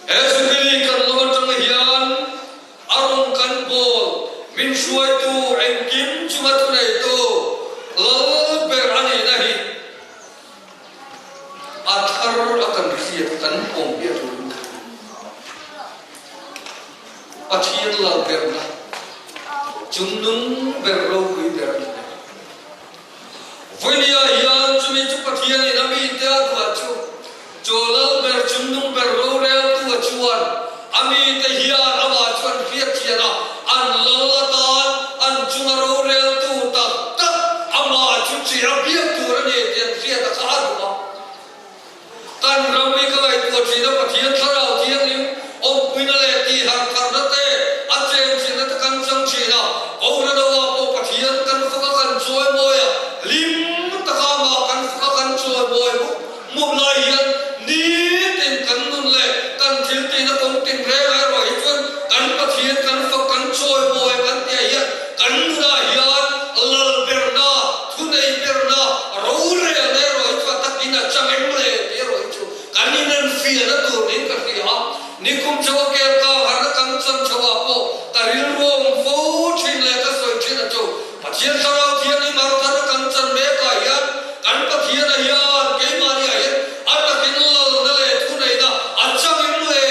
He Jubilee kan lo atang hian a rawn kan bawl, min hruaitu, engkim chunga thuneitu lal ber a nihna hi a thar a kan hriat kan pawm hi a tul. Pathian lal berna chungnung ber ropui ber a ni ber. Vawinia hian chumi chu Pathianin a mite a duah chu, chu lal ber chungnung ber roreltu a chuan a mite hian amah chuan hriathian a, an lal atan an chunga roreltu tak tak amah chu chi a biak tur a ni tih an hriat a kha a duh a. Kan ram hi ka ngaihtuah thin a, Pathian Thlarau Thianghlim awmpuina leh tihhartharna te a chenchinna te kan chang thin a, Kohhranawah pawh Pathian kan faka kan chawimawi a, hlim taka amah kan faka kan chawimawi mup mup lai hian nitin kan nun leh kan thil tihna kawng tinreng erawh hi chuan kan Pathian kan fak kan chawimawi kan tihah hian kan nunah hian lalberna Thunei berna rorelna erawh hi chu a takin a chang em le tih erawh hi chu kan inenfiahna tur niin ka hria a. Nikum chho a kel kang harna kan chan chho ah pawh ka rilru a awm fo thin leh ka sawi thin a chu Pathian Thlarau Thianghlim hartharna kan chan mekah hian kan Pathiana hian keimahni ah hian a takin lalna leh thuneihna a chang em le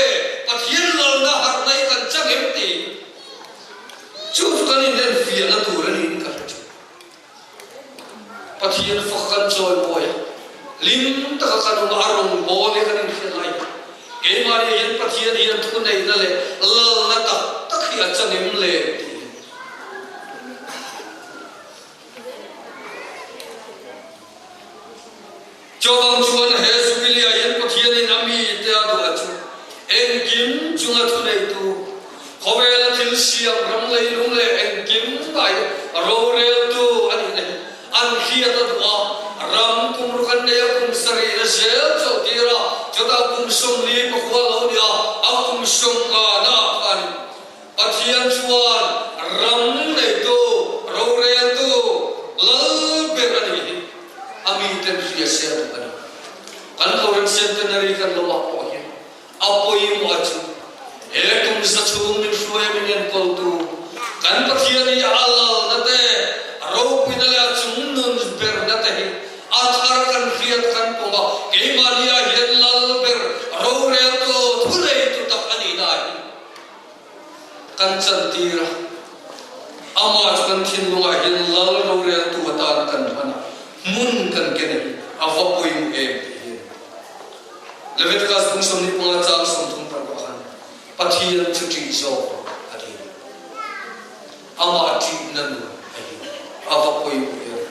Pathian lalna harna hi kan chang em tih chu chu kan inenfiahna tur a niin ka hre thin. Pathian fak kan chawimawi a, hlim taka kan awm a, a rawngbâwl hi kan inhriat lai hi. Keimahni hian Pathian hian thuneihna leh lalna tak tak hi a chang em le tih hi. Chuvang chuan he Jubilee ah hian Pathianin a mite a duh a chu engkim chunga thuneitu, khawvela thil siam ram leilung leh engkim ngai roreltu a nihna hi an hriat a duh a, ram kum ruk an nei a, kum sarih na zel chawlhtir a, chutah kum 40 pakua lo ni a, a kum 50 na ah khanin Pathian chuan ram neitu, roreltu, lal ber a nih hi a miten hria se a duh a ni. Kan Koran Centenary kan lo ah pawh hian a pawimawh a chu he kum za chhung min hruai a min enkawltu kan Pathian hi a lalna te, a ropuina leh a chungnun berna te hi a thar kan hriat kan pawm a, keimahni ah hian lal ber, roreltu, thuneitu tak a nihna ah hi Kan chantir a, amah chu kan thinlungah hian lal roreltu atan kan hman a, hmun kan ken a hi a va pawimawh em tih hi a ni. Leviticus bung 25 chang 30 parukah khan Pathian chu ṭih zawk rawh a ti a ni. Amah ṭihna nun a hi a va pawimawh em.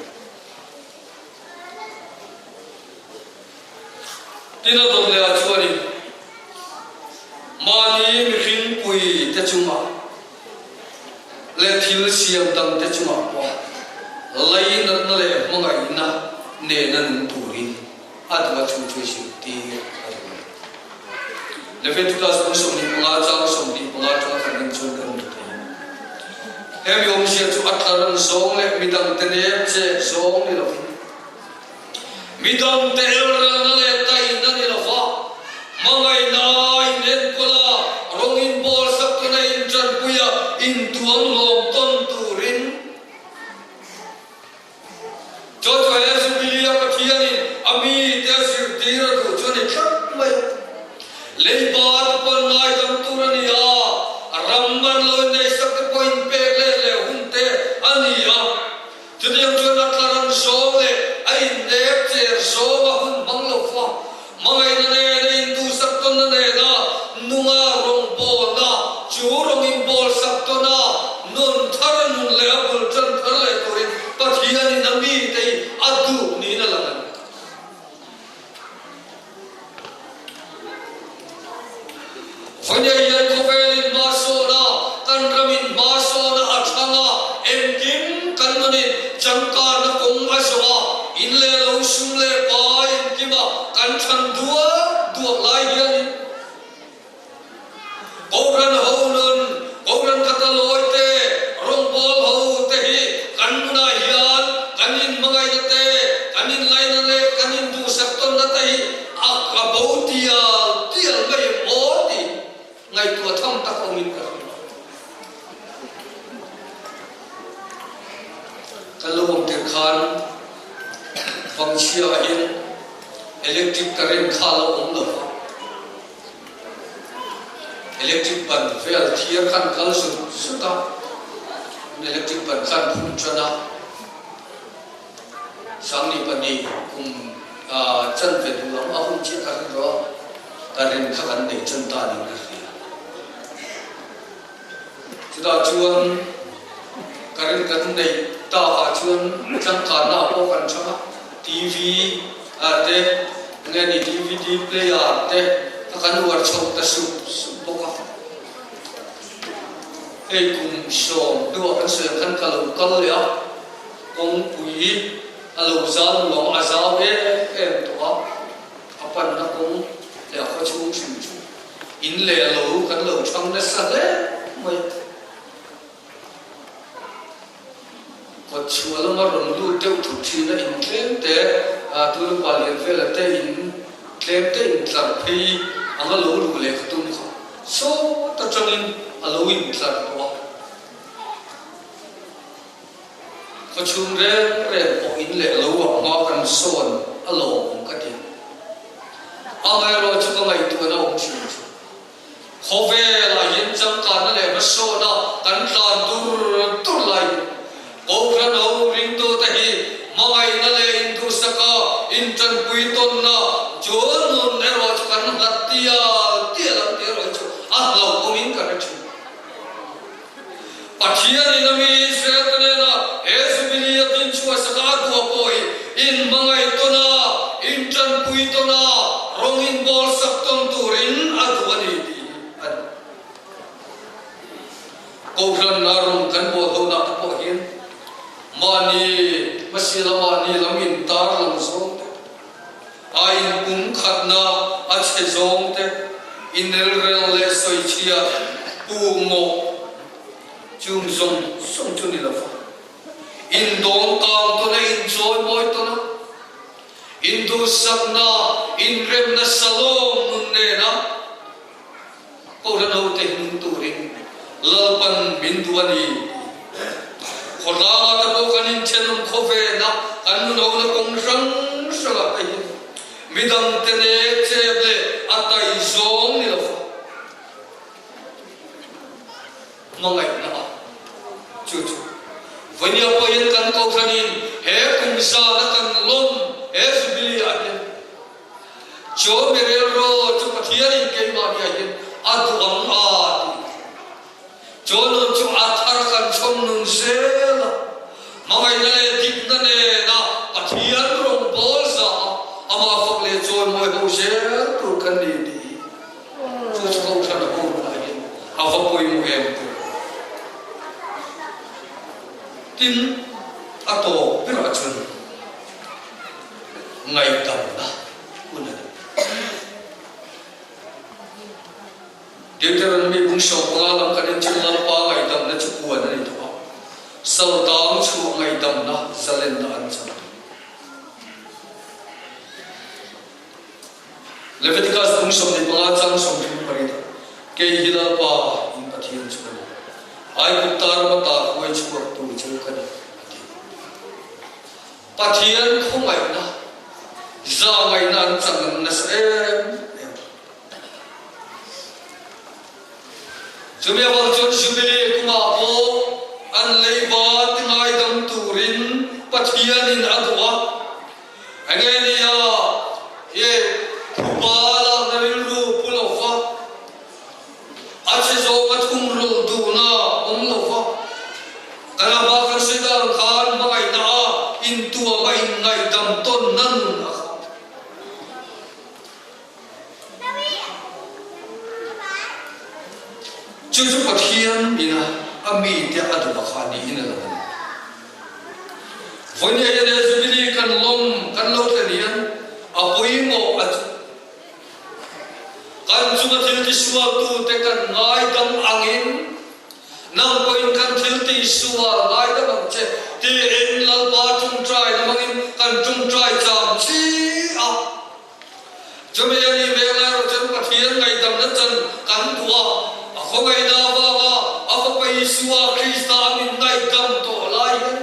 Tin a dawt leh ah chuanin mahni mihring pui te chungah leh thil siam dang te chungah pawh leinatna leh hmangaihna nena nung turin a duh a chu chu zirtir a duh a ni. Leviticus bung 25 chang 25 atanga kan en chuan kan hmu thei. Hemi awmzia chu a tlaran zawng leh midangte nek chek zawng ni lovin, Midangte elrelna leh taihna ni lova, hmangaihna inenkawl a, rawng inbawl sak tuna intanpui a, intuam hlawm tawn turin Chaw chu he Jubilee-a Pathianin a mite a zirtir a duh chu a ni tlat mai a. Leiba te pawn ngai. Chu rawng inbawlsak tawn a, nun thar nun leh a bul tan thar leh turin Pathianin a mite hi a duh niin a lang a ni. Vawnia hian khawvelin hma sawn a, kan ramin hma sawn a a thlang a, engkim kan nunin changkanna kawng a zawh a, in leh lo sum leh pai engkima kan thlan duak duak lai hianin Kohhran ho nun, Kohhran khata lawi te, rawngbâwl ho te hi kan nunah hian kan inhmangaihna te, kan inlaina leh kan induhsak tawnna te hi a a bo tial tial mai em aw tih ngaihtuah tham tak awmin ka hria. Kan lo awm tirh khan Vangchhia ah hian electric current kha a lo awm lo va. Electric ban vel thiar khan kal zut zut a, electric ban khan phun tan a, Sangni pahnih kum chanve duh ang a hun chiah ka rin rawh, ka rin kha kan nei chan ta niin ka hria. Chutah chuan ka rin kan neih takah chuan changkanna pawh kan chang a, TV te, enge ni DVD player te kha kan uar chho ta sup sup bawk a. Hei kum sawm hnuah kan sawi ang khan ka lo kal leh a, kawngpui a lo zal luang a zau em em tawh a, a panna kawng leh a khawchhung hrim chu. In leh lo kan lo chhang nasa hle mai. Kawt chhuah lama rawn lut deuh thut thin a, in tlem te, tuna pa lian vela te in tlem te in tlar phei anga lo luh leh ka tum kha sawt atangin a lo in tlar tawh a. Khawchhung reng reng pawh in leh lo ah hma kan sawn a lawm ka ti. Amaherawh chu ka ngaihtuahna awm thin chu. Khawvel ah hian changkanna leh hmasawna kan tlan tur tur lai hi Kohhran ho ringtute hi hmangaihna leh induhsaka intanpui tawnna chu nun erawh chu kan nghat tial tial ang tih erawh hi chu a hlauhawmin ka hre thin. Pathianin a mi Israelte nena he Jubilee a dinchhuah saka a duah pawh hi inhmangaih tawn a, intanpui tawn a, rawng inbawlsak tawn turin a duh a ni tih hi a ni. Kohhranna rawng kan bawl honak te pawh hian mahni hmasiala mahni lam intar lang zawng te, a inpumkhatna a chhe zawng te, inelrel leh sawichhia pu mawh chung zawng zawng chu ni lo va, indawm kang tawn a, inchawimawi tawn a, induhsakna, inremna salawm nun nena Kohhran hote hnung turin Lalpan min duh a ni tih khawtlangah te pawh kan inthenawm khaw ven a, kan nunhona kawng hrang hrangah te hian midangte nek chep leh a tai zawng ni lo va hmangaihna a chu chu Vawnia pawhin kan Kohhranin he kum zana kan lawm he Jubilee ah hian Chaw mi rilru chu Pathianin keimahni ah hian a duh ang a ti. Chaw nun chu a thar kan chhawm nun zel a, hmangaihna leh dikna nena Pathian rawngbâwl za a, amah fak leh chawimawi ho zel tur kan ni tih hi chu chu Kohhran ho hunah hian a va pawimawh em tur. Tin, a tawp berah chuan. Ngaihdamna hun a ni. Deuteronomy bung 15 lam kan en chuan Lalpa ngaihdamna chu puan a ni tawh a, Saltang chhuah ngaihdamna zalenna an chang tawh. Leviticus bung 15 chang 38 ah, Kei hi Lalpa in Pathian chu ka ni, Aigupta rama tar huai chhuaktu chu ka ni, a ti. Pathian khawngaihna, zahngaihna an chan an nasa em em. Chumi avang chuan Jubilee kumah pawh an leiba ti ngaidam turin Pathianin a duh a. Enge nia i phuba lakna rilru pu lo va. A chhe zawnga thungrulh duhna awm lo va, kan a hma kan sawi dan khan hmangaihna a intuam a inngaihdam tawnna nun a khat. Chu chu Pathian ina a mite a duh a kha niin a lang a ni. Vawinia hian he Jubilee kan lawm kan lo thlen hian a pawimawh a chu. Kan chunga thil tisualtute kan ngaidam angin nang pawhin kan thil tisual ngaidam ang che tiin Lalpa ṭungṭai hmangin kan ṭungṭai chamchi a. Chumi a nih mek lai erawh chuan Pathian ngaihdamna chan kan duh a, a khawngaihna avanga a Fapa Isua Krista a min ngaihdam tawh lai hian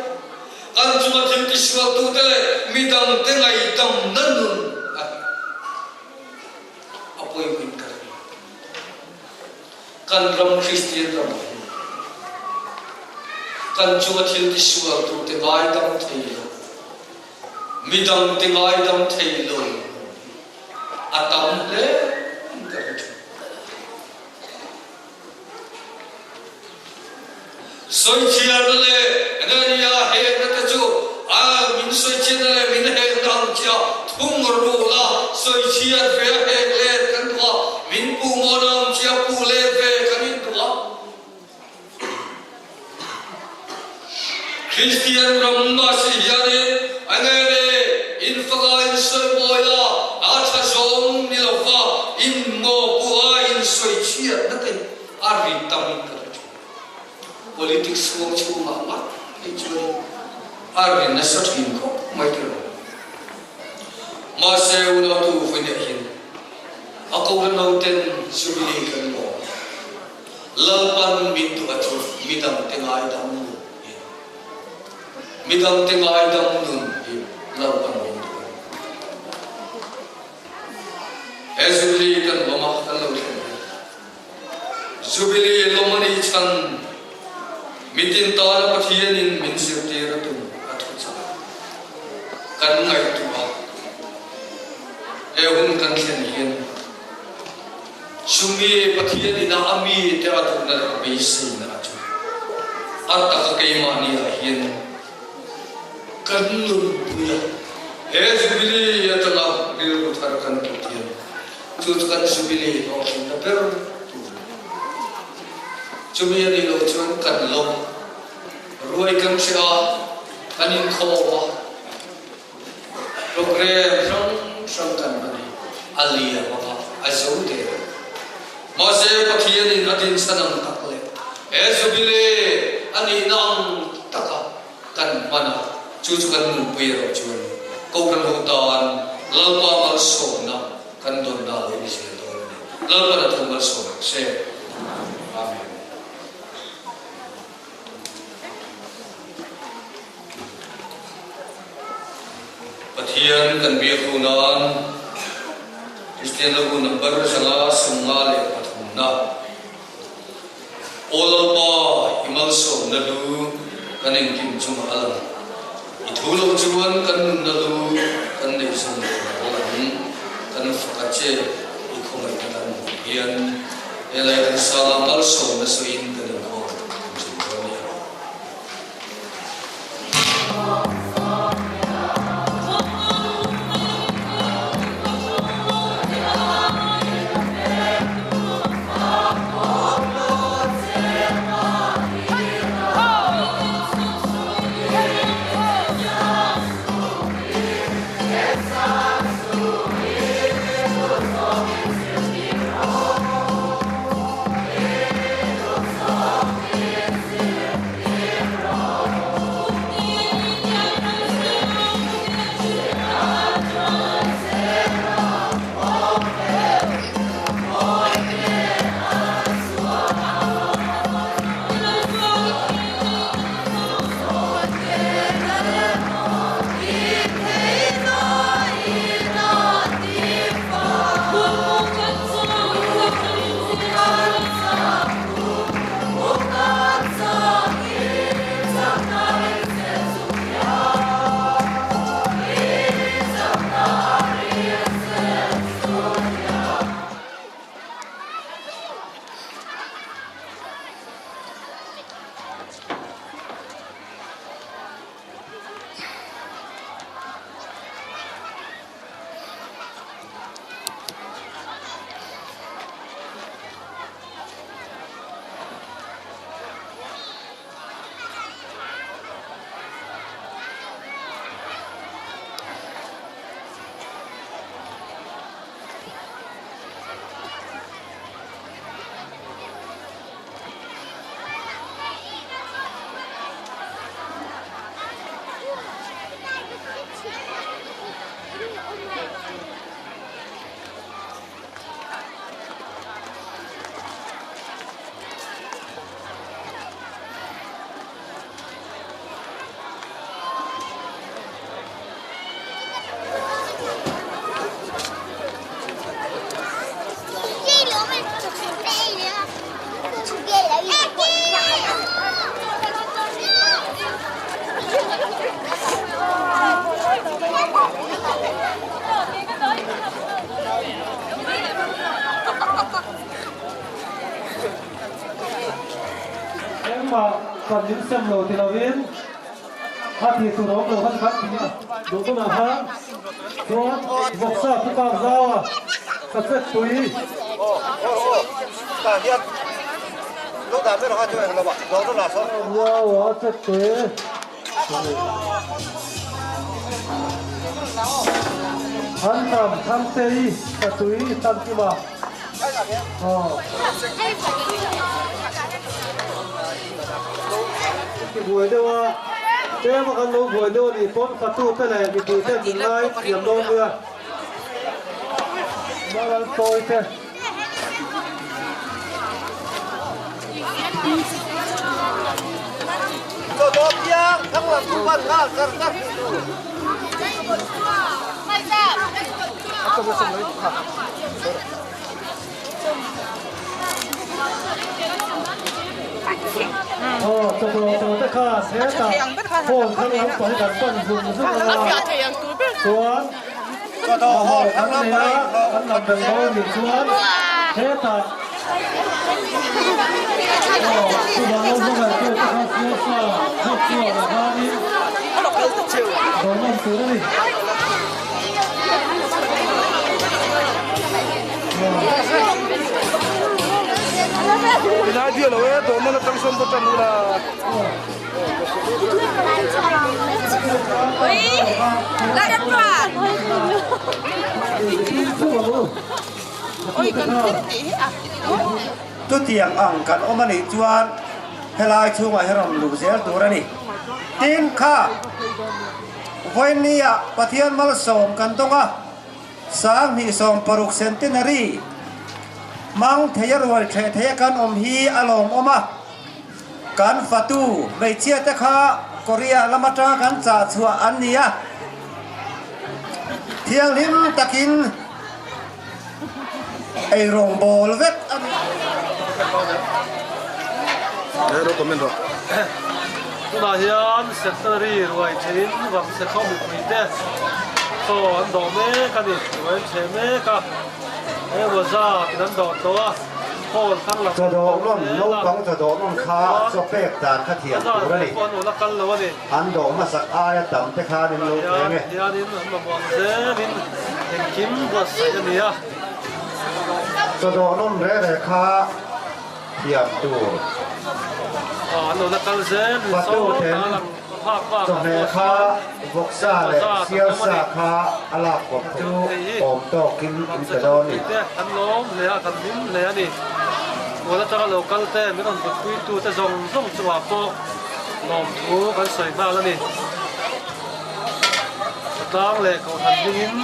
kan chunga thil tisualtute leh midangte ngaihdamna nun a hi a pawimawhin ka ring. Kan ram Kristian ramah hian kan chunga thil tisualtute ngaidam thei lo. Midang ti ngaidam thei lo a tam hle in ka hre thin. Sawichhiarna leh Anania hehna te chu a min sawichhiatna leh min hehna ang chiah thung ru la, sawichhiat ve a hek let kan duh a, min puh mawna ang chiah puh let ve kan induh a. Kristian ram mahse hianin a nge le in faka in sawi mawi a, a tha zawng ni lo va in maw pawh a in sawi chhiat na te a ri tam in ka hre thin. Politics huang chhungah ngat phei chuan a ri nasa thin khawp mai te rawh. Mahse unautu vawiin ah hian a kohhran ho ten Jubilee kan lawm a. Lalpan min duh a chu midangte ngaidam nun hi Midangte ngaidam nun hi Lalpan min duh a ni. He Jubilee kan lawm a, kan lo thlen hi. Jubilee lawm a nih chhan mitin tana Pathianin min zirtir a tum a thu chak kan ngaihtuah a, he hun kan thlen hian Chumi Pathian ina a mite a duhna leh a beiseina a chu a taka keimahni ah hian kan nunpui a. He Jubilee atanga rilru thar kan tut hian chu chu kan Jubilee hlawhtlinna ber tur a ni. Chumi a nih loh chuan kan lawm ruai kan hre a, kan inkhawm a. Program hrang hrang kan hman hi a liam anga a zo der a. Mahse Pathianin a dinchhan ang tak leh he Jubilee a nihna ang taka kan hman a, chu chu kan nunpui erawh chuan Kohhran ho tan Lalpa malsawmna kan dawnna a lo ni zel dawn a ni. Lalpan a thu malsawm rawh se. Amen. Pathian kan biak ho nan Kristian lo hun number 153 na Aw Lalpa i malsawmna lu kan engkim chungah a lang. I thu lo chuan kan nunna lu kan neih zawng tur a lang. Kan fak a che i khawngaihna kan hmuh hian helai kan sanga malsawmna sawiin kan inkhawm thin dawn a ni. Engmah kan min sem lo ti lovin a tih tur awm lo khan kan ti a, duh tunah khan chuan vawksa pu kak zau a, ka chet pui. Zau a chet pui. An tam Thangtei ka tui Thankima. Ti buai deuh a, tlem a kan lo buai deuh a nih pawn fatu te leh mipui ten min ngai thiam dawn nia. Maral tawi te. Aw chawhmeh tawh te kha hetah hall thar lam pawh hi kan pan zung zung a chuan mamawh kan nei a kan lam bel dawn nih chuan hetah aw chuvang lo hmangaih tu te kha siasa hawk chuan a khanin dawrnawn tur a ni. Inai dia lo e, dawh man atang sawn va tan ula. Chutiang ang kan awm a nih chuan helai chhungah hi rawn luh zel tur a ni. Tin kha Vawinia Pathian malsawm kan dawng a, 2060 Centenary hmang theia rual theh theia kan awm hi a lawmawm a, kan fatu hmeichhia te kha Korea lam atanga kan chah chhuah an ni a, thianghlim takin eirawng bawl vek a ni. Tunah hian Centenary ruai theiin vangchhe khaw mipui te chaw an dawh mek a ni, ruai an chhe mek a, he Waza tin an dawh tawh a, hall thar lam Chaw dawh nawn, naupang chaw dawh nawn kha chaw pek dan kha thiam tur a ni. Pawh an ula kal lo a ni. An dawh hmasak aia tam te khan in lo peng e. Hianin an mamawh ang zelin engkim buatsaih a ni a. Chaw dawh nawn re re kha thiam tur. Fatu ten chawhmeh kha vawksa leh sialsa kha a lak kawp chu awm tawkin in pe dawn ni. Kan lawm hle a, kan hlim hle a ni. Kawl atanga lo kal te, min rawn vutpuitu te zawng zawng chungah pawh lawmthu kan sawi nghal a ni. Tlang leh Kohhran hmingin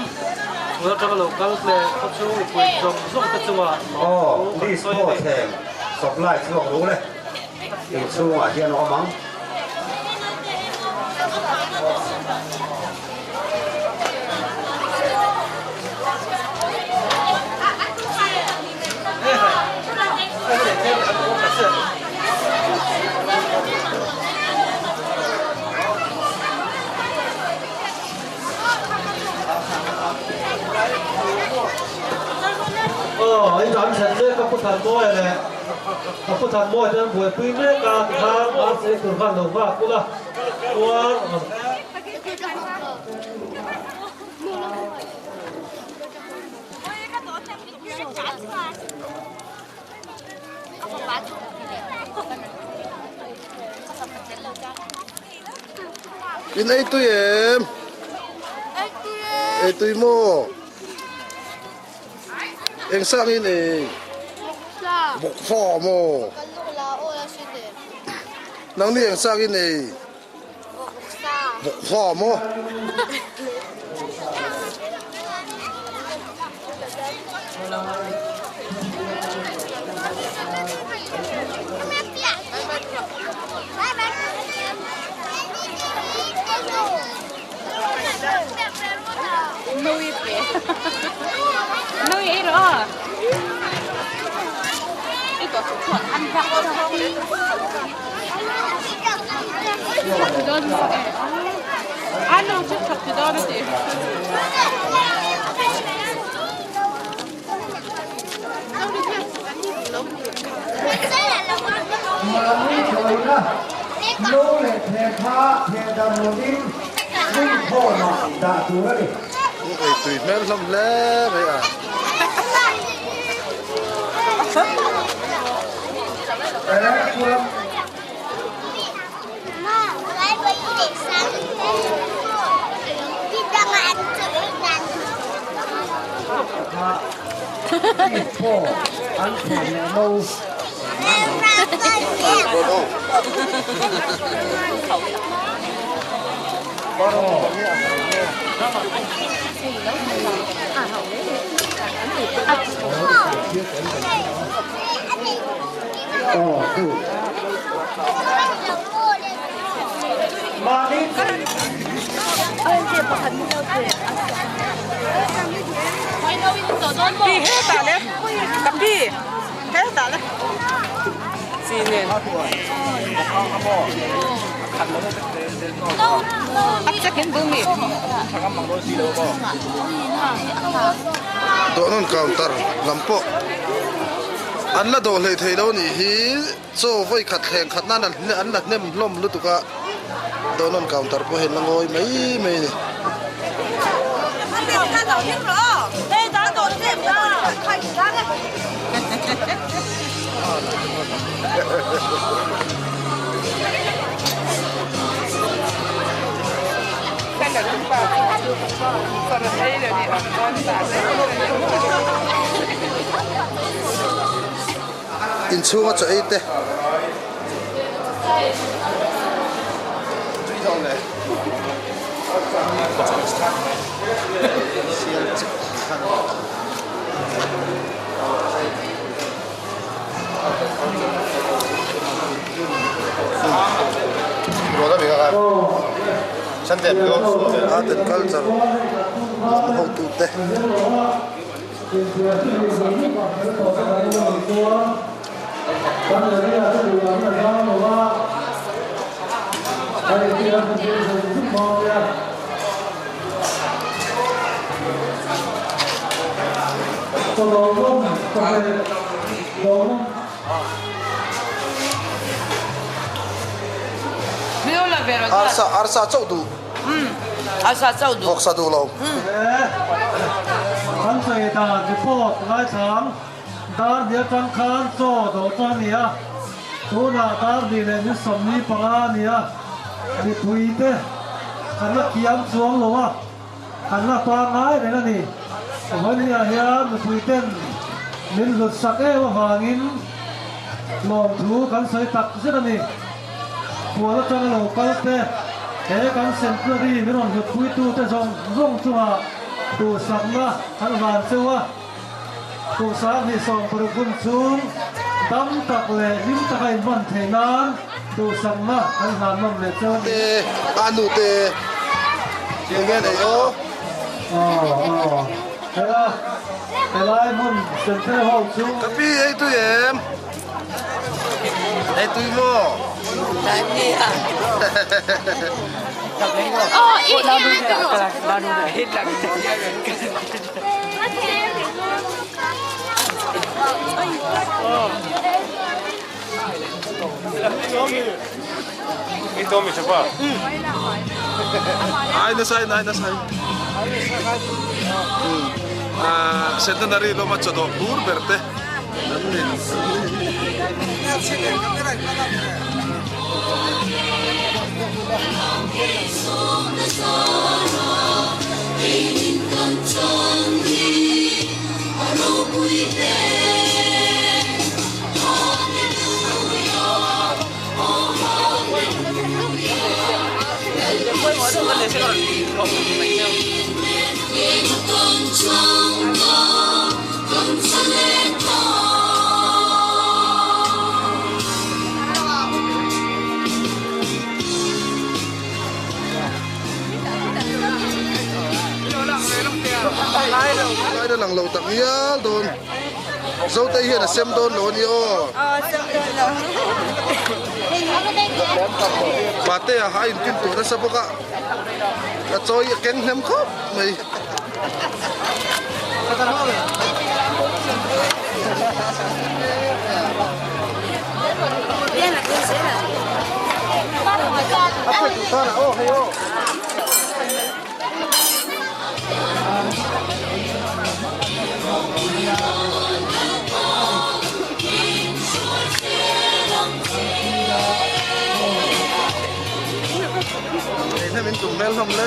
kawl atanga lo kal leh khawchhung mipui zawng zawng te chungah Aw, list pawh thleng supply chhuak ru le, inchhungah hian a awm ang. Aw, in an thlen mek a Pu Thanmawia leh a Pu Thanmawia te an buaipui mek a tikhan RCA tur khan lo nghak ula chuan In ei tui em? Ei tui maw? Eng sang in ei? Bawksa maw? Nangni eng sang in ei? Bawksa maw? a, no leh theh kha theh darh lovin hmun khawmah dah tur a ni. Ei tui hmel hlawm hle mai a. Dawhnawn counter lam pawh an la dawh hleih theih lo a nih hi chaw vawi khat thleng khat nan an la hnem hlawm lutuk a dawhnawn counter pawh hi an la ngawi mai mai a ni. Inchhunga chaw ei te Art and culture lam hotute. Arsa arsa chauh duh. Arsa chauh duh. Vawksa duh lo. Kan sawi dan report ngaithlang dar hnih atang khan chaw dawh chu a ni a, tunah dar hnih leh ni 45 a ni a, mipuite kan la kiam chuang lo a. An la pangngai reng a ni. Vawinia hian mipuiten min hlut sak em avangin lawmthu kan sawi tak zet a ni. Puan atanga lo kal te, he kan Centenary min rawn hlutpuitute zawng zawng chungah duhsakna kan van cheu a. Kum 2060 hun chhung dam tak leh hlim taka inhman theih nan duhsakna kan hlan nawm leh cheu a ni. Te, a nu te, enge nei aw? Aw, aw, hela, helai hmun Central Hall chu. Ka pi ei tui em? Ei tui maw? Ai nasa in ai nasa in Centenary lawma chawdawh bur ber te an ni. Lai na lang lo tak ngial dawn. Zotei hian a sem dawn lo a ni aw. Patea a intin tur nasa bawk a, a chawi a keng hnem khawp mai. Ei hnem in tum hmel hlawm le.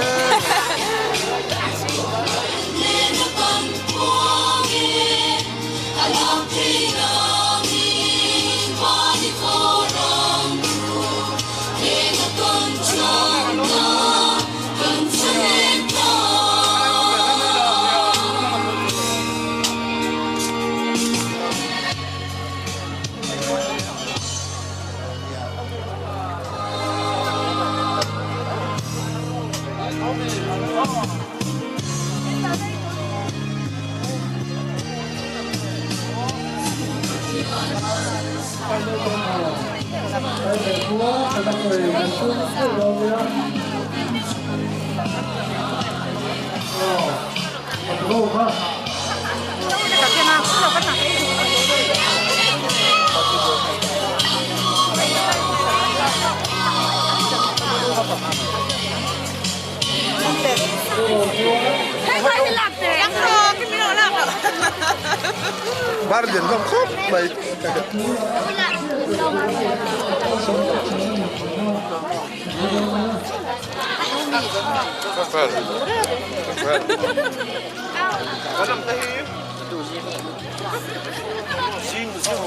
Bar lian hlawm khawp mai.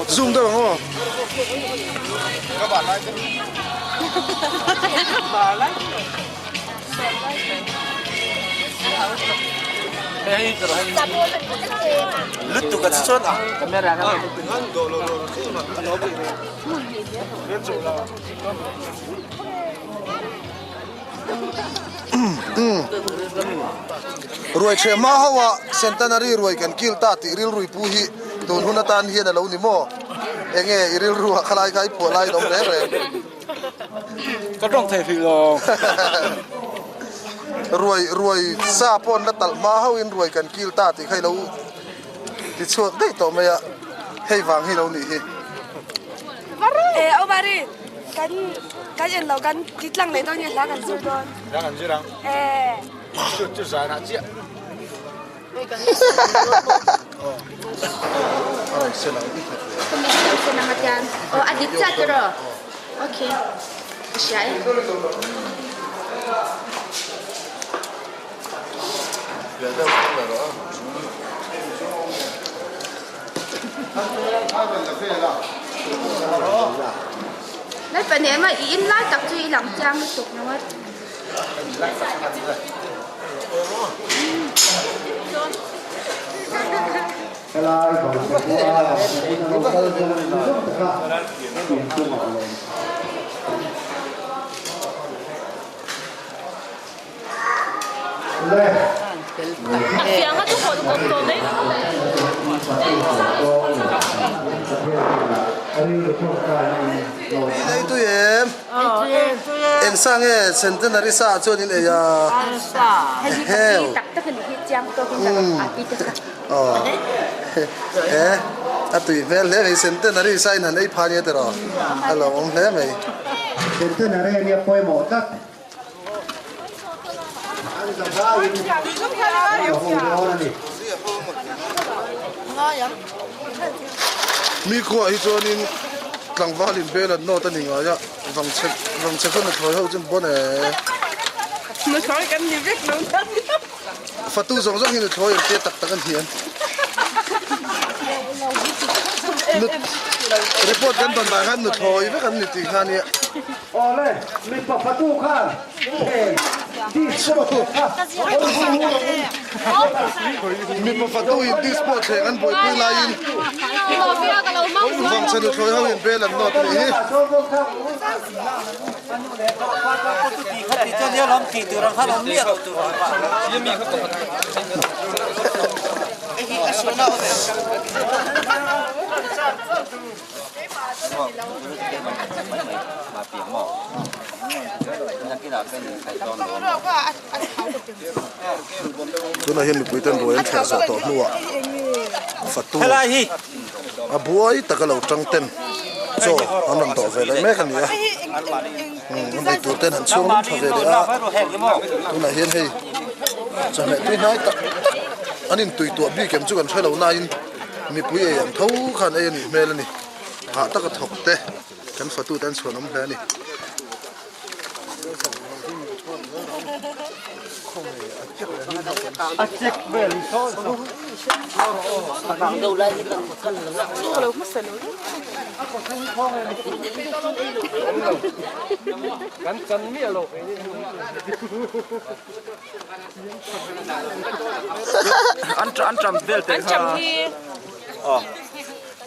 Zoom deuh ang aw. Lutuk a che chuan a. Ruai chhe hma ho a Centenary ruai kan kil ta tih rilrui pu hi tun hun atan hian a lo ni maw? Enge i rilru ah khalai kha i phuah lai in awm reng reng. Ka tawng thei hrih lo. Ruai ruai sa pawh an la talh hma ho in ruai kan kil ta tih kha i lo ti chhuak daih tawh mai a, hei vang hi lo nih hi. E o Mari, kan kan en lo kan ti tlang leh dawn nge hla kan zir dawn? Hla kan zir ang. E. Chu chu zan ah chiah. Helai vang te khua hmun a lo kal zawng zawng te kha in chungah a lawm. Le. Ei tui em? Eng sa nge centenary sa ah chuan in ei a? Heu. Aw he a tui hmel hle mai centenary sa in han ei pha nia tiraw a lo awm hle mai. Centenary ania pawimawh tlat. An zavaiin an la ho dawn a ni. Mi khuaah hi chuanin tlangval in bel an nawt a ni ngai a, vangchhe vangchhe khaw nuthlawi ho chu an bawn e. Nuthlawi kan ni vek lo na. Fatu zawng zawng hi nuthlawi an tia tak tak a ni an. Report kan dawn dan khan nuthlawi vek an ni tih kha a nia. Awle, mipa fatu khan heng dish pawh kha Mipa fatu in dish pawh thleng an buaipui laiin vangchhe nuthlawi ho in bel an nawt a nih hi. Tunah hian mipui ten ruai an thleh zawh tawh hnuah fatu a buai taka lo tang ten. Chaw an rawn dawh ve leh mek a ni a, an ei tur ten han chhung lum tha ve leh a, tunah hian hei chawhmeh tui hnai tak tak an intui tuah bik em chu kan hre lo nain mipui ei ang tho khan ei a nih hmel a ni, hah taka thawk te kan fatute an chhuanawm hle a ni.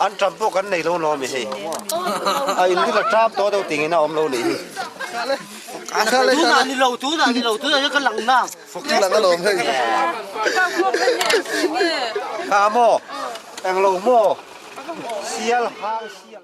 An ṭam pawh kan nei lo lawm i hei. A in ri la ṭam tawh deuh tingin a awm lo nih hi. Tunah ni lo, tunah ni lo, tunah hian ka lang na. Ka lang alawm hei. Kha maw? Englo maw? Sial hang sial.